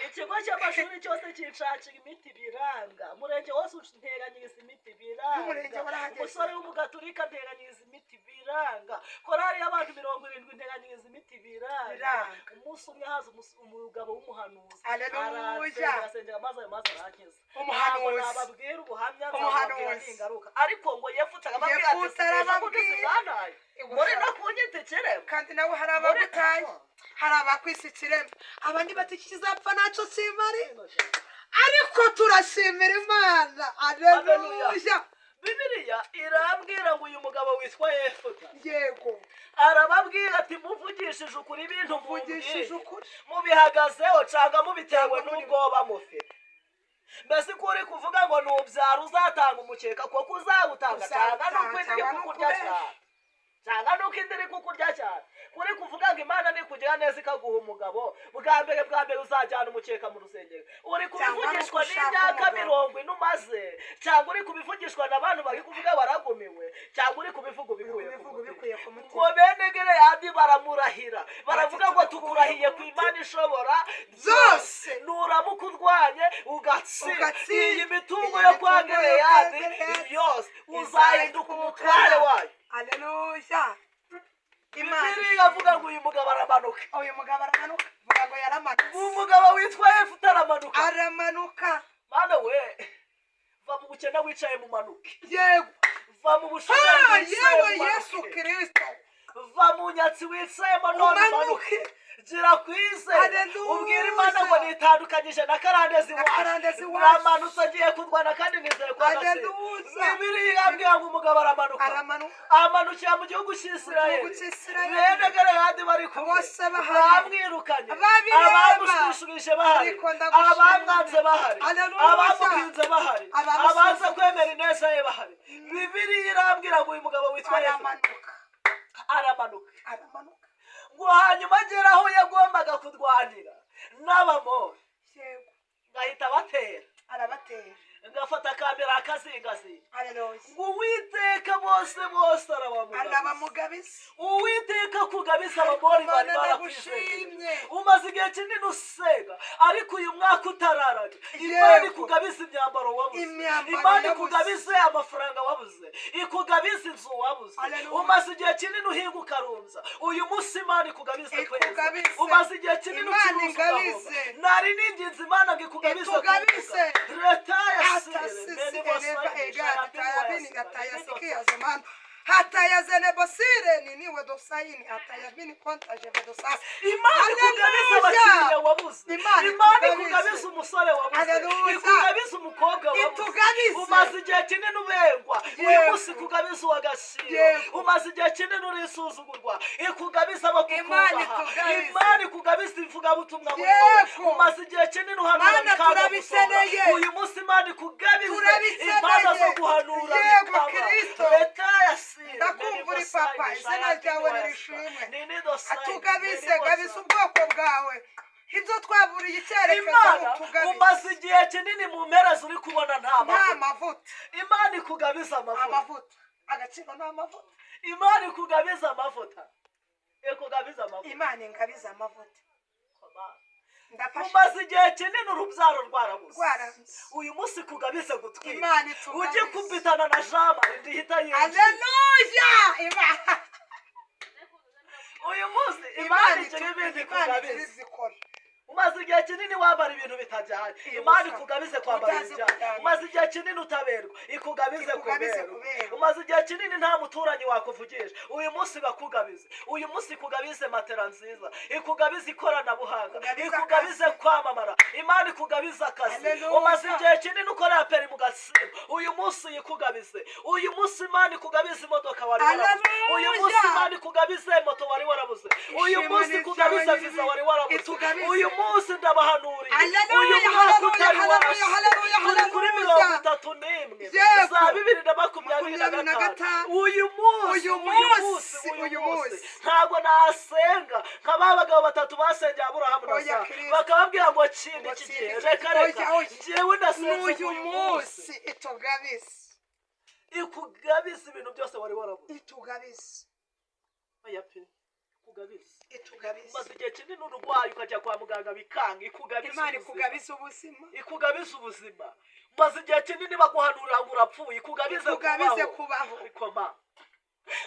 Ikigo cy'amashuri cyose kinshakira imiti biranga, umurenge wose unteranyiriza imiti N'umurenge biranga, warahageze. Umusore w'umugaturika nteranyiriza imiti biranga, korali y'abantu 70 nteranyiriza imiti biranga. Biranga. Umunsi umwe haza umugabo w'umuhanuzi. Haleluya. Aransengera, asengera amazi, ayo mazi arankiza. Umuhanuzi. Ntabwo nababwira ubuhamya, nzababwira Umuhanuzi. ningaruka, ariko ngo Yefute arababwira ati, Yefute "Ejo bundi arababwira. sinanaye muri no kunyita ikirema." Kandi nawe hari abagutaye, hari abakwisa ikirema, abandi bati iki kizapfa ntacyo kimari, ariko turashimira Imana, aleluya. Bibiliya irambwira ngo uyu mugabo witwa Yefuta arababwira ati, "Muvugishije ukuri, ibintu Mvugishije mumbwiye ukuri, mubihagazeho cyangwa mubitewe n'ubwoba mufite? Mbese ko uri kuvuga ngo nubyara uzatanga umukeka, kuko uzawutanga, cyangwa nuko indi iri Cyangwa kukurya n'ukubesha. cyane, cyangwa nuko indi iri kukurya cyane? Kuri kuvuga ngo Imana nikugira neza ikaguha umugabo, bwa mbere bwa mbere uzajyana umukeka mu rusengero, uri kubivugishwa Cyangwa nuko ushaka n'imyaka umugabo. 40 umaze, cyangwa uri kubivugishwa n'abantu bari kuvuga waragumiwe, cyangwa uri kubivuga ubikuye ku Kubivuga mutima?" ubikuye ku mutima. Ngo bene Gileyadi baramurahira, baravuga ngo, "Tukurahiye ku Imana ishobora Byose. nuramuka urwanye ugatsinda Ugatsinda. iyi mitungo Iyi yo kwa mitungo yo kwa Gileyadi Gileyadi yose, uzahinduka umutware wayo." Aleluya, Imana. Bibiliya iravuga ngo uyu mugabo aramanuka. Uyu mugabo aramanuka, vuga ngo yaramanutse. Umugabo witwa Yefuta aramanuka. Aramanuka. Mana we, va mu bukene wicaye mu manuke. Va mu bushomeri wicaye Yewe mu Yesu manuke. Kirisito. Va mu nyatsi wicayemo none Umanuke. umanuke, gira kwizera, Haleluya. ubwira Imana ngo nitandukanyije na karande Na karande z'iwacu, z'iwacu. namanutse agiye kurwana kandi nizeye ko agatsinda. Haleluya. Bibiliya irambwira ngo umugabo aramanuka. Aramanuka. Amanukira mu gihugu cy'Isirayeli. Mu gihugu cy'Isirayeli. Bene Galeyadi bari kumwe, Bose bahari. bamwirukanye, Babireba. abamushwishurije bahari, Ariko ndagushimira. abamwanze bahari, Haleluya. abamupinze bahari, Abamusuzuguye. abanze kwemera ineza ye bahari. Bibiliya irambwira ngo uyu mugabo witwa Yesu Aramanuka. aramanuka. Aramanuka. Ngo hanyuma agere aho yagombaga kurwanira n'Abamori, ngahita batera. Arabatera. Ngafata kamera akazingazinga. Haleluya. Ngo Uwiteka bose bose arabamugabiza. Arabamugabiza. Uwiteka kugabiza Abamori bari Mana, barakwizeye. ndagushimye. Umaze igihe kinini usenga, ariko uyu mwaka utararanye, Imana ikugabize imyambaro wabuze. Imyambaro Imana yabuze. ikugabize amafaranga wabuze, ikugabize inzu wabuze. Haleluya. Umaze igihe kinini uhinga ukarunza, uyu munsi Imana ikugabize kweza. Ikugabize. Umaze igihe kinini Imana ucuruza ingabize. ugahomba, nari ninginze Imana ngo ikugabize Itugabize. kunguka. Leta ya Sire Atasisi meni eleva bosayini egadi tayabini shayabini atayasikia zamani hatayazenebosire niniwe dosaini atayabini kontajevedosasi. Imana ikugabize abakiriya wabuze. Imana Imana itugabize. ikugabize umusore wabuze. Haleluya. Ikugabize umukobwa wabuze. Itugabize. Umaze igihe kinini ubengwa, uyu munsi ikugabize uw'agaciro. Umaze igihe kinini urisuzugurwa, ikugabize Imana abakukubaha. itugabize. Imana ikugabize ivugabutumwa muri wowe. Umaze igihe kinini uhanura Mana, bikanga gusohora, turabikeneye. uyu munsi Imana ikugabize Turabikeneye. impano zo guhanura Yego, bikaba. Kristo. Leta ya Sire Ndakumva uri papa, izina ryawe nirishimwe. Atugabise Atugabize, gabiza ubwoko bwawe ibyo twaburiye icyerekezo. Imana, Utugabize. umaze igihe kinini mu mpera uri kubona nta Nta mavuta. mavuta. Imana ikugabize amavuta. Amavuta, agaciro ni amavuta. Imana ikugabize amavuta, ikugabize amavuta. Imana ingabize amavuta, ndafashe. Umaze igihe kinini urubyaro rwarabuze, Rwarabuze. uyu munsi ikugabize gutwika. Imana itugabize. Ujye kumbitana na Jean Marie ndihita yinjira. Aleluya, Imana. Uyu munsi Imana Imana igira ibindi Imana igira ikugabize. ibyo ikora. Umaze igihe kinini wambara ibintu bitajyanye, Iyo Imana gusa. ikugabize kwambara Utazi ibijyanye. kujyana. Umaze igihe kinini utaberwa, ikugabize Ikugabize kuberwa. kuberwa. Umaze igihe kinini nta muturanyi wakuvugisha, uyu munsi bakugabize. Uyu munsi ikugabize matera nziza, ikugabize ikoranabuhanga, Ikugabize ikugabize kwamamara. Imana ikugabize akazi. Haleluya. Umaze igihe kinini ukora peri mu gasimba, uyu munsi yikugabize. Uyu munsi Imana ikugabize imodoka wari warabuze. Uyu munsi Haleluya. Imana ikugabize moto wari warabuze. Uyu Ishimwe munsi ni ikugabize ryawe. visa wari warabuze. Itugabize. Uyu munsi ndabahanuriye, Haleluya, uyu mwaka haleluya, utari haleluya, warashize, haleluya, turi kuri haleluya. 31 za 2025. 25. Uyu munsi, Uyu uyu munsi, munsi, uyu uyu munsi munsi. ntabwo nasenga nka ba bagabo batatu basengeye Aburahamu na Oya, Sara, Kristo. bakababwira ngo kindi Ngo iki kindi gihe, iki reka gihe. reka. Oya, oya. Njyewe ndasenze N'uyu uyu munsi munsi itugabize. Ikugabize ibintu byose wari warabuze. Itugabize. Oya pe. Ikugabize. Itugabize. Umaze igihe kinini urwaye, ukajya kwa muganga bikanga, ikugabize Imana ubuzima. ikugabize ubuzima. Ikugabize ubuzima. Umaze igihe kinini baguhanurira ngo urapfuye, ikugabize Ikugabize kubaho. Kubaho. Ariko ma,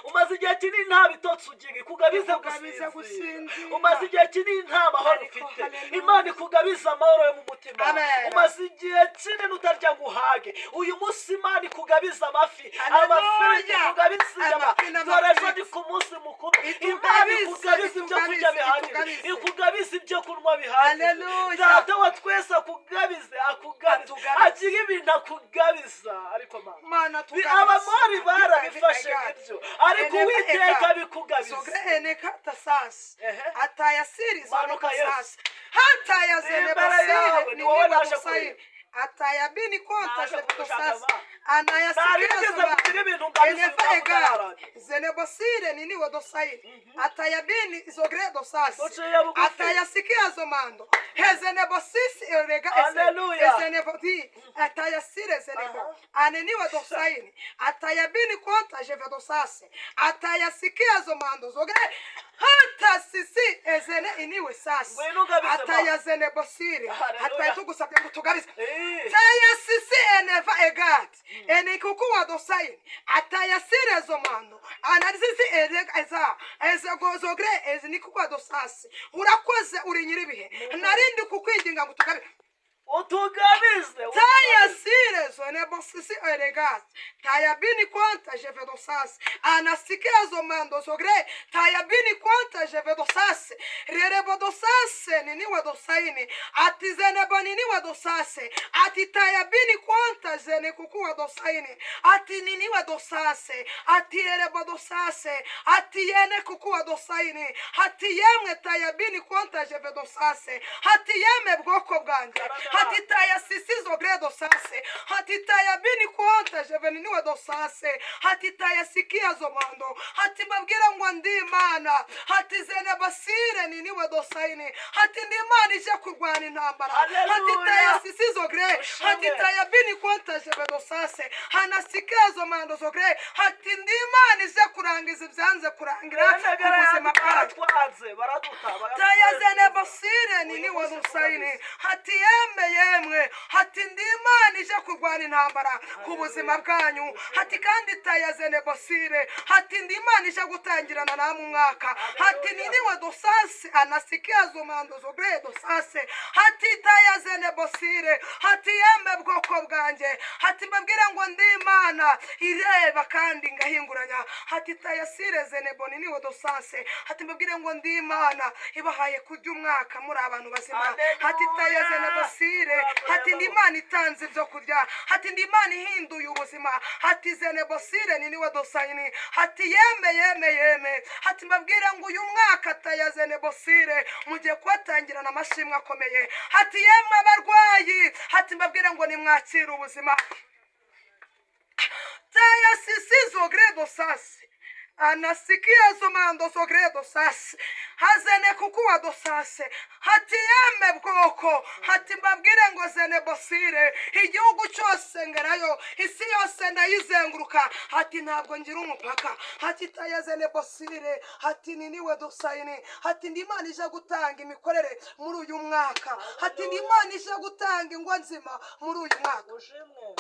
umaze igihe kinini nta bitotsi ugira, ikugabize Ikugabize gusinzira. Gusinzira. Umaze igihe kinini nta mahoro Ariko ufite, haleluya. Imana ikugabize amahoro yo mu mutima. Amen. Umaze igihe kinini utarya ngo uhage, uyu munsi Imana ikugabize amafi, Haleluya. amafiriti, ikugabize inyama. Amafi Dore ejo n'amafiriti. ni ku munsi mukuru. Imana Itugabize, ikugabize ibyo kurya itugabize, bihagije, itugabize. ikugabize ibyo kunywa bihagije. Haleluya. Data wa twese akugabize, akugabize. Atugabize. Agira ibintu akugabiza. Ariko Mana, Mana tugabize. Abamori barabifashe nk'ibyo, ariko Uwiteka abikugabiza. Zogre eneka tasas. Ehe. Atayasiri Manuka zoneka Yesu. sas. Hatayazene Imbere yawe, basire ni wowe niniwe naje dosayiri. kureba. Atayabini konta Naje kugushaka zebdosas. ba. Anayasikia Narigeze zoba. kugira ibintu ngabiza Enefa ubwabo ega. bwararangiye. Zenebosire niniwe dosayiri. Atayabini zogre dosas. Duciye bugufi. Atayasikia zomando. Hezenebosisi erega ese. Haleluya. Ezenebodi. Atayasire zenebo. Aha. Aneniwe dosaini. Atayabini konta jevedosase. Atayasikia zomando zogre. Hata sisi ezene iniwe sasi. Ngwino ugabize ma. Atayazenebosire. Haleluya. Hatwaye tugusabye ngo tugabize. Eh. Tayasisi eneva egati. Enikukuwa dosaini. Atayasire zomando. Analisisi erega eza. Ezegozogre ezinikukuwa dosasi. Urakoze uri nyiribihe. Narindi kukwinginga ngo tugabize. Utugabize. Tayasire zonebosisi eregas. Tayabini quanta jevedosas. Anasikia zomando zogre. Tayabini quanta jevedosas. Rerebodosas niniwa dosaini. Atizenebo niniwa dosase. Ati tayabini quanta zenekukuwa dosaini. Ati niniwa dosase. Ati erebodosase. Ati yene kukuwa dosaini. Ati yemwe tayabini quanta jevedosase. Ati yemwe bwoko bwanjye. Hati tayasisi zogre dosase. Hati tayabini kuonta jeveniniwe dosase. Hati tayasikia zomando. Hati mbabwira ngo ndi Imana. Hati zenebasire niniwe dosaini. Hati ndi Imana ije kurwana intambara. Hati Haleluya. tayasisi zogre. Ushimwe. Hati tayabini kuonta jeve dosase. Hanasikia zomando zogre. Hati ndi Imana ije kurangiza ibyanze kurangira ku Bene buzima bwacu bwacu. baratwanze, baraduta. Tayazene basire nini wadusaini. Hati yemwe yemwe. Hati ndi Imana ije kurwana intambara ku buzima bwanyu. Hati kandi tayazene basire. Hati ndi Imana ije gutangirana namwe umwaka. Hati nini wadusase anasikia zomando zogre dosase. Hati tayazene basire. Hati yemwe bwoko bwanjye. Hati mbabwira ngo ndi Imana ireba kandi ngahinguranya. Hati tayasire zenebo nini wadusase. Hati mbabwire ngo ndi Imana ibahaye kurya umwaka muri abantu bazima. Hati tayazene basire. Hati ndi Imana itanze ibyo kurya. Hati ndi Imana ihinduye ubuzima. Hati zene bosire nini wadosayini. Hati yeme yeme yeme. Hati mbabwire ngo uyu mwaka tayazene bosire mugiye kubatangirana amashimwe akomeye. Hati yemwe abarwayi. Hati mbabwire ngo nimwakire ubuzima. Tayasisi zogre dosasi. Anasikia zomando zogre dosasi. Hazene kukuwa dosase. Hati yeme bwoko. Hati mbabwire ngo zene bosire. Igihugu cyose ngerayo. Isi yose ndayizenguruka. Hati ntabwo ngira umupaka. Hati tayazene bosire. Hati niniwe dosayini. Hati ndi Imana ije gutanga imikorere muri uyu mwaka. Hati ndi Imana ije gutanga ingo nzima muri uyu mwaka. Ushimwe.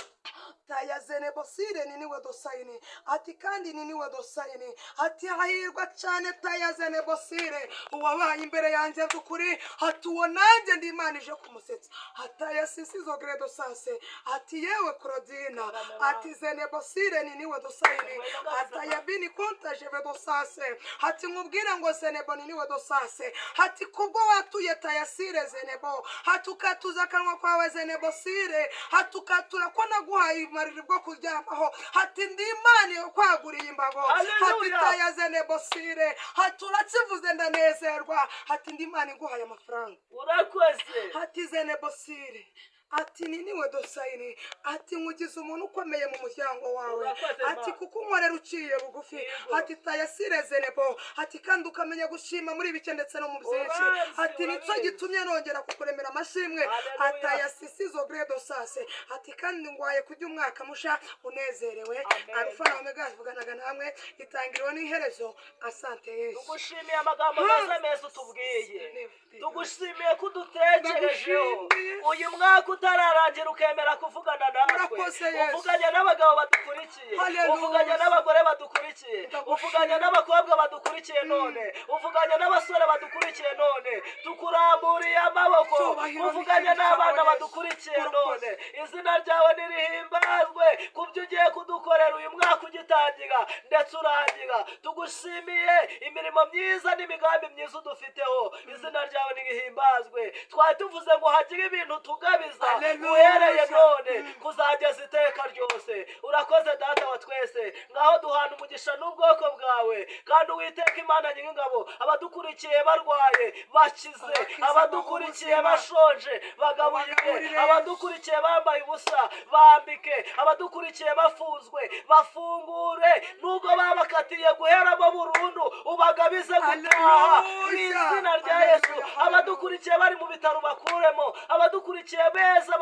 Tayazene bosire niniwe dosayini. Ati kandi niniwe dosayini. Ati hahirwa cyane tayazene bosire uwabaye imbere yanjye by'ukuri. Ati uwo nanjye ndi Imana ije kumusetsa. Atayasisi zogre dosase. Ati yewe Claudina. Ati zene bosire niniwe dosayini. Atayabini konta jeve dosase. Ati nkubwire ngo zenebo niniwe dosase. Ati kubwo watuye tayasire zenebo. Ati ukatuza akanwa kwawe zenebo sire. Ati ukatura ko naguhaye uburiri bwo kuryamaho. Hati ndi Imana kwaguriye imbago. Hati Haleluya. tayazene bosire. Hati urakivuze ndanezerwa. Hati ndi Imana iguhaye amafaranga. Urakoze. Hati zene bosire. Ati niniwe dosayini, ati nkugize umuntu ukomeye mu muryango wawe, Urakoze, ati Mana. kuko unkorera uciye bugufi, Yego. ati tayasirezenebo, ati kandi ukamenya gushima muri bike ndetse no mu byinshi, Urazi, ati nicyo urabizi. gitumye nongera kukuremera amashimwe, Haleluya. atayasisizo gredosase, ati kandi ngwaye kujya umwaka musha unezerewe. Amen. Arufa na Omega ivuganaga namwe, itangiriro n'iherezo. Asante Yesu. Tugushimiye amagambo meza meza utubwiye, tugushimiye ko udutekerejeho Ndagushimiye. uyu mwaka utararangira ukemera kuvugana natwe. Urakoze, Yesu. Uvuganye n'abagabo badukurikiye, Haleluya. uvuganye n'abagore badukurikiye, Ndagushimiye. uvuganye n'abakobwa badukurikiye none, uvuganye n'abasore badukurikiye none, tukuramburiye amaboko. Cyubahiro Uvuganye n'ikibi n'abana cyawe, Yesu. badukurikiye Urakoze. none, izina ryawe nirihimbazwe ku byo ugiye kudukorera uyu mwaka ugitangira ndetse urangira. Tugushimiye imirimo myiza n'imigambi myiza udufiteho, izina ryawe nirihimbazwe. Twari tuvuze ngo hagire ibintu tugabiza Haleluya. uhereye none kuzageza iteka ryose. Urakoze Data wa twese, ngaho duhana umugisha n'ubwoko bwawe, kandi Uwiteka Imana Nyiringabo, abadukurikiye barwaye bakize, Abakize abadukurikiye ubuzima. bashonje bagaburire, Ubagaburire. abadukurikiye bambaye ubusa bambike, abadukurikiye bafunzwe bafungure, nubwo babakatiye guheramo burundu ubagabize gutaha mu Haleluya. izina rya Haleluya. Yesu. Abadukurikiye bari mu bitaro bakuremo, abadukurikiye beza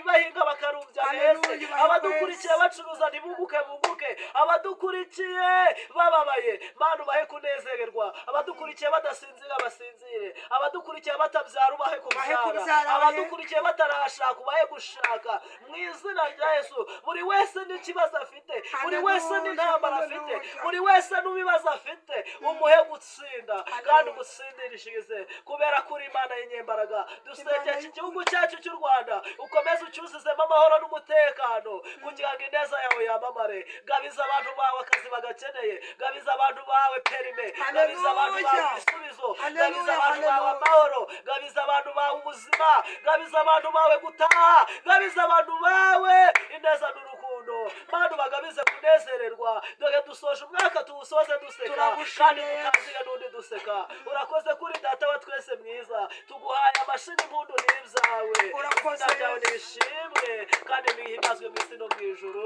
bahinga bakarumbya Haleluya, beze, ubahe abadukurikiye kwezi. bacuruza ntibunguke bunguke, abadukurikiye bababaye Mana ubahe kunezererwa, abadukurikiye badasinzira basinzire, abadukurikiye batabyara ubahe Ubahe kubyara, kubyara, ubahe. abadukurikiye batarashaka ubahe gushaka mu izina rya Yesu. Buri wese n'ikibazo afite, buri wese Haleluya, n'intambara afite, haleluya. buri wese n'ibibazo afite, umuhe gutsinda kandi Haleluya. umutsindirishirize, kubera ko uri Imana y'inyembaraga. Dusengera Imana iki gihugu cyacu cy'u Rwanda, ukomeze ucyuzuzemo amahoro n'umutekano kugira ngo ineza yawe yamamare. Gabiza abantu bawe akazi bagakeneye, gabiza abantu bawe perime, gabiza abantu bawe Haleluya. ibisubizo, Haleluya, gabiza abantu bawe haleluya. amahoro, gabiza abantu bawe ubuzima, gabiza abantu bawe gutaha, gabiza abantu bawe ineza n'urukundo. Mana ubagabize kunezererwa, dore dusoje umwaka, tuwusoze duseka kandi Turagushimiye. dutangire n'undi duseka. Urakoze kuri Data wa twese mwiza, tuguhaye amashini, impundu n'ibyawe. Urakoze, Izina ryawe Yesu. nirishimwe kandi nihimbazwe mu isi no mu ijuru.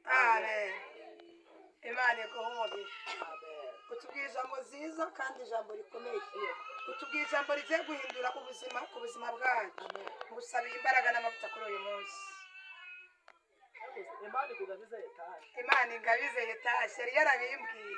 Amen. Imana iguhe umugisha. Amen. Utubwiye ijambo ryiza kandi ijambo rikomeye, utubwiye ijambo rigiye guhindura ubuzima ku buzima bwacu. Ngusabiye imbaraga n'amavuta kuri uyu munsi. Imana ikugabize etaje. Imana ingabize etaje, yari yarabimbwiye.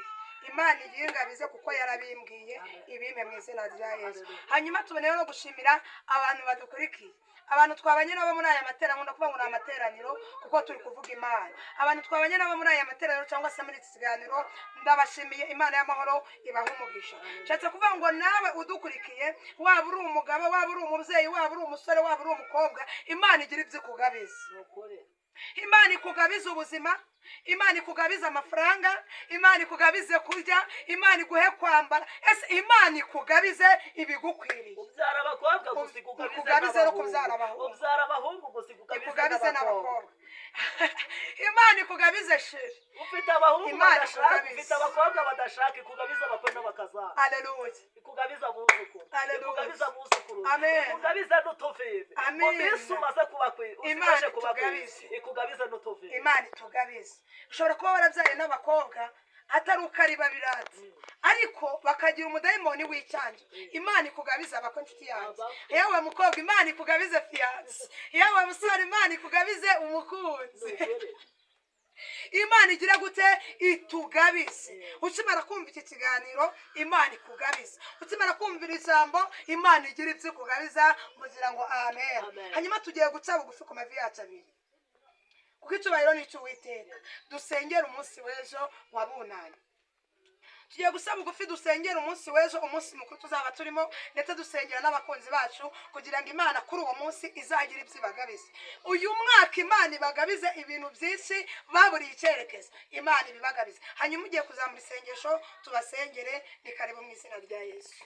Imana igiye ingabize kuko yarabimbwiye, ibimpe mu izina rya Yesu. Hanyuma tuboneyeho no gushimira abantu badukurikiye, abantu twabanye nabo muri aya materaniro. Ndakuvuga ngo ni amateraniro kuko turi kuvuga Imana. Abantu twabanye nabo muri aya materaniro cyangwa se muri iki kiganiro, ndabashimiye. Imana y'amahoro ibaha umugisha. Nshatse kuvuga ngo nawe udukurikiye, waba uri umugabo, waba uri umubyeyi, waba uri umusore, waba uri umukobwa, Imana igira ibyo ikugabiza. Ni ukuri. Imana ikugabize ubuzima, Imana ikugabize amafaranga, Imana ikugabize kurya, Imana iguhe kwambara, ese Imana ikugabize ibigukwiriye. Ubyara abakobwa gusa, ikugabize Ikugabize no n'abahungu. kubyara abahungu. Ubyara abahungu gusa, ikugabize Ikugabize n'abakobwa. n'abakobwa. Imana ikugabize sheri. Ufite abahungu Imana badashaka, ikugabize. ufite abakobwa badashaka, ikugabize abakwe n'abakazana. Aleluya. Ikugabize abuzukuru. Haleluya. Ikugabize abuzukuru. Amen. Ikugabize n'utuvivi Amen. mu minsi umaze kuba ku Imana usigaje kuba ku itugabize. isi, ikugabize n'utuvivi. Imana itugabize. Ushobora kuba warabyaye n'abakobwa atari uko ari babirata, ariko bakagira umudayimoni w'icyanjye. Imana ikugabize abakwe, inshuti yanjye. Yewe mukobwa, Imana ikugabize fiyanse. Yewe musore, Imana ikugabize umukunzi. Ni ukuri. Imana igira gute? Itugabize. Ukimara kumva iki kiganiro, Imana ikugabize. Ukimara kumvira ijambo, Imana igira ibyo ikugabiza. Mugira ngo amen. Amen. Hanyuma tugiye guca bugufi ku mavi yacu abiri, kuko icyubahiro ni icy'Uwiteka. Dusengere umunsi w'ejo wa bunani. Tugiye gusa bugufi dusengera umunsi w'ejo, umunsi mukuru tuzaba turimo, ndetse dusengera n'abakunzi bacu kugira ngo Imana kuri uwo munsi izagire ibyo ibagabize. Uyu mwaka Imana ibagabize ibintu byinshi baburiye icyerekezo, Imana ibibagabize. Hanyuma ugiye kuzamura isengesho tubasengere. Ni karibu mu izina rya Yesu.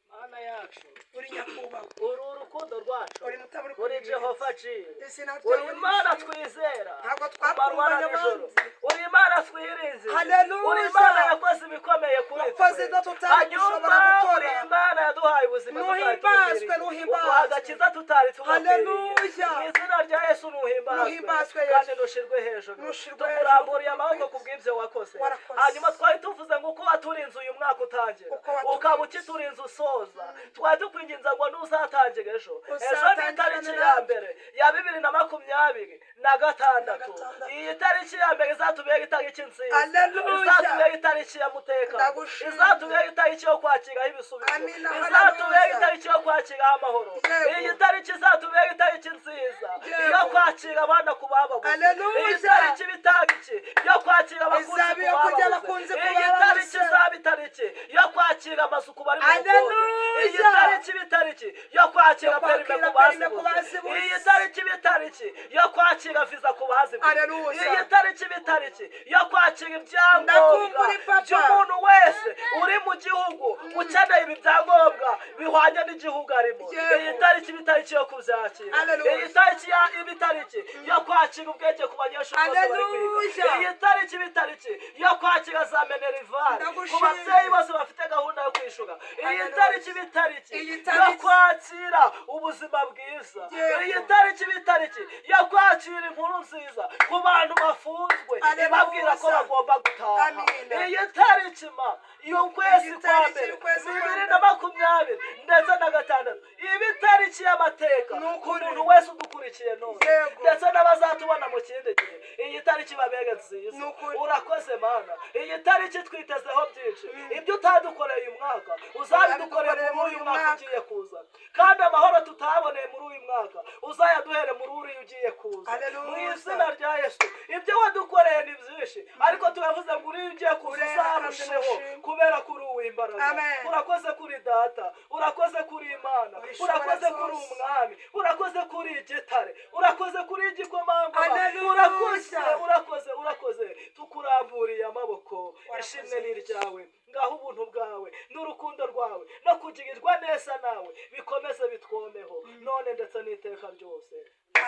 Mana yacu, Uri nyakubahwa. Uru Urukundo rwacu, Uri mutaburi uri Jehova Jire, Izina uri ryawe Imana nishimwe. twizera Ntabwo ku manywa na twakumvanye nijoro, abanzi. uri Imana twirinze, Haleluya. uri Imana yakoze ibikomeye kuri Wakoze twe. ibyo tutari gushobora Hanyuma gukora. uri Imana yaduhaye ubuzima tutari Nuhimbazwe, tubukwiriye. nuhimbazwe. Uduha agakiza tutari tugakwiriye. Haleluya. Mu izina rya Yesu nuhimbazwe, Nuhimbazwe, Yesu. kandi nushirwe hejuru. Nushirwe Tukuramburiye hejuru. amaboko ku bw'ibyo wakoze. Warakoze. Hanyuma twari tuvuze ngo uko waturinze uyu mwaka utangira, Uko waturinze. ukaba ukiturinze usoza, twari tukwinginza ngo nuzatangira ejo, ejo ni Uzatangirane itariki ya natwe. mbere ya 2026. 26. Iyi tariki ya mbere izatubera itariki nziza, Haleluya. izatubera itariki ya mutekano, Ndagushimye. izatubera itariki yo kwakiraho ibisubizo, Amina, izatubera haleluya. itariki yo kwakiraho amahoro. Yego. Iyi tariki izatubera itariki nziza Yego. yo kwakira abana ku bababuze. Haleluya. Iyi tariki iba itariki yo kwakira abakunzi Izaba ku iyo kurya bababuze. abakunzi ku Iyi bababuze. tariki izaba itariki yo kwakira amazu ku bari mu bukode. Haleluya. Iyi tariki iba itariki yo kwakira Yo perime kwakira ku perime ku bazibuze. bazibuze. Iyi tariki iba itariki yo kwakira viza ku bazibuze. Haleluya. Iyi tariki iba itariki yo kwakira ibyangombwa Ndakumbura papa. by'umuntu wese uri mu gihugu ukeneye ibi byangombwa bihwanye n'igihugu arimo. Yego. Iyi tariki iba itariki yo kubyakira. Haleluya. Iyi tariki iba itariki yo kwakira ubwenge ku banyeshuri bose bari kwiga. Haleluya. Iyi tariki iba itariki yo kwakira za minerivare ku Ndagushimye. babyeyi bose bafite gahunda yo kwishyura. Iyi Haleluya. tariki iba itariki Iyi yo tariki. kwakira ubuzima bwiza. Yego. Iyi tariki iba itariki yo kwakira inkuru nziza ku bantu bafunzwe Haleluya. ibabwira ko bagomba gutaha. Amina. Iyi tariki ma y'ukwezi Iyi kwa tariki mbere y'ukwezi kwa bibiri mbere. na makumyabiri ndetse na gatandatu iba itariki y'amateka Ni ku ukuri. muntu wese udukurikiye none Yego. ndetse n'abazatubona mu kindi gihe. Iyi tariki babere nziza. Ni ukuri. Urakoze Mana. Iyi tariki twitezeho byinshi. Ibyo utadukoreye uyu mwaka uzabidukoreye muri uyu mwaka ugiye kuza, kandi amahoro tutaboneye muri uyu mwaka uzayaduhere muri uriya ugiye kuza. Haleluya. Mu izina rya Yesu, ibyo wadukoreye ni byinshi, ariko turavuze ngo uriya ugiye kuza Urera kandi uzarusheho nushimwe. kubera kuri uw'imbaraga. Amen. Urakoze kuri Data, urakoze kuri Imana, Urishobora urakoze kuri byose. Umwami, urakoze kuri igitare, urakoze kuri igikomangoma, Haleluya. urakoze, urakoze, urakoze. Tukuramburiye amaboko, ishimwe ni iryawe. Ngaho ubuntu bwawe n'urukundo rwawe no kugirirwa neza nawe bikomeze bitwomeho none ndetse n'iteka ryose.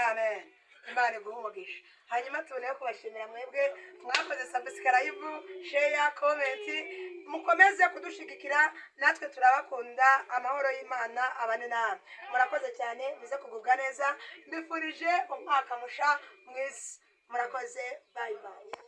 Amen. Imana iguhe umugisha. Hanyuma tuboneyeho kubashimira mwebwe mwakoze subscribe, share, comment, mukomeze kudushigikira, natwe turabakunda. Amahoro y'Imana abane namwe. Murakoze cyane, muze kugubwa neza. Mbifurije umwaka musha mwiza. Murakoze, bye bye.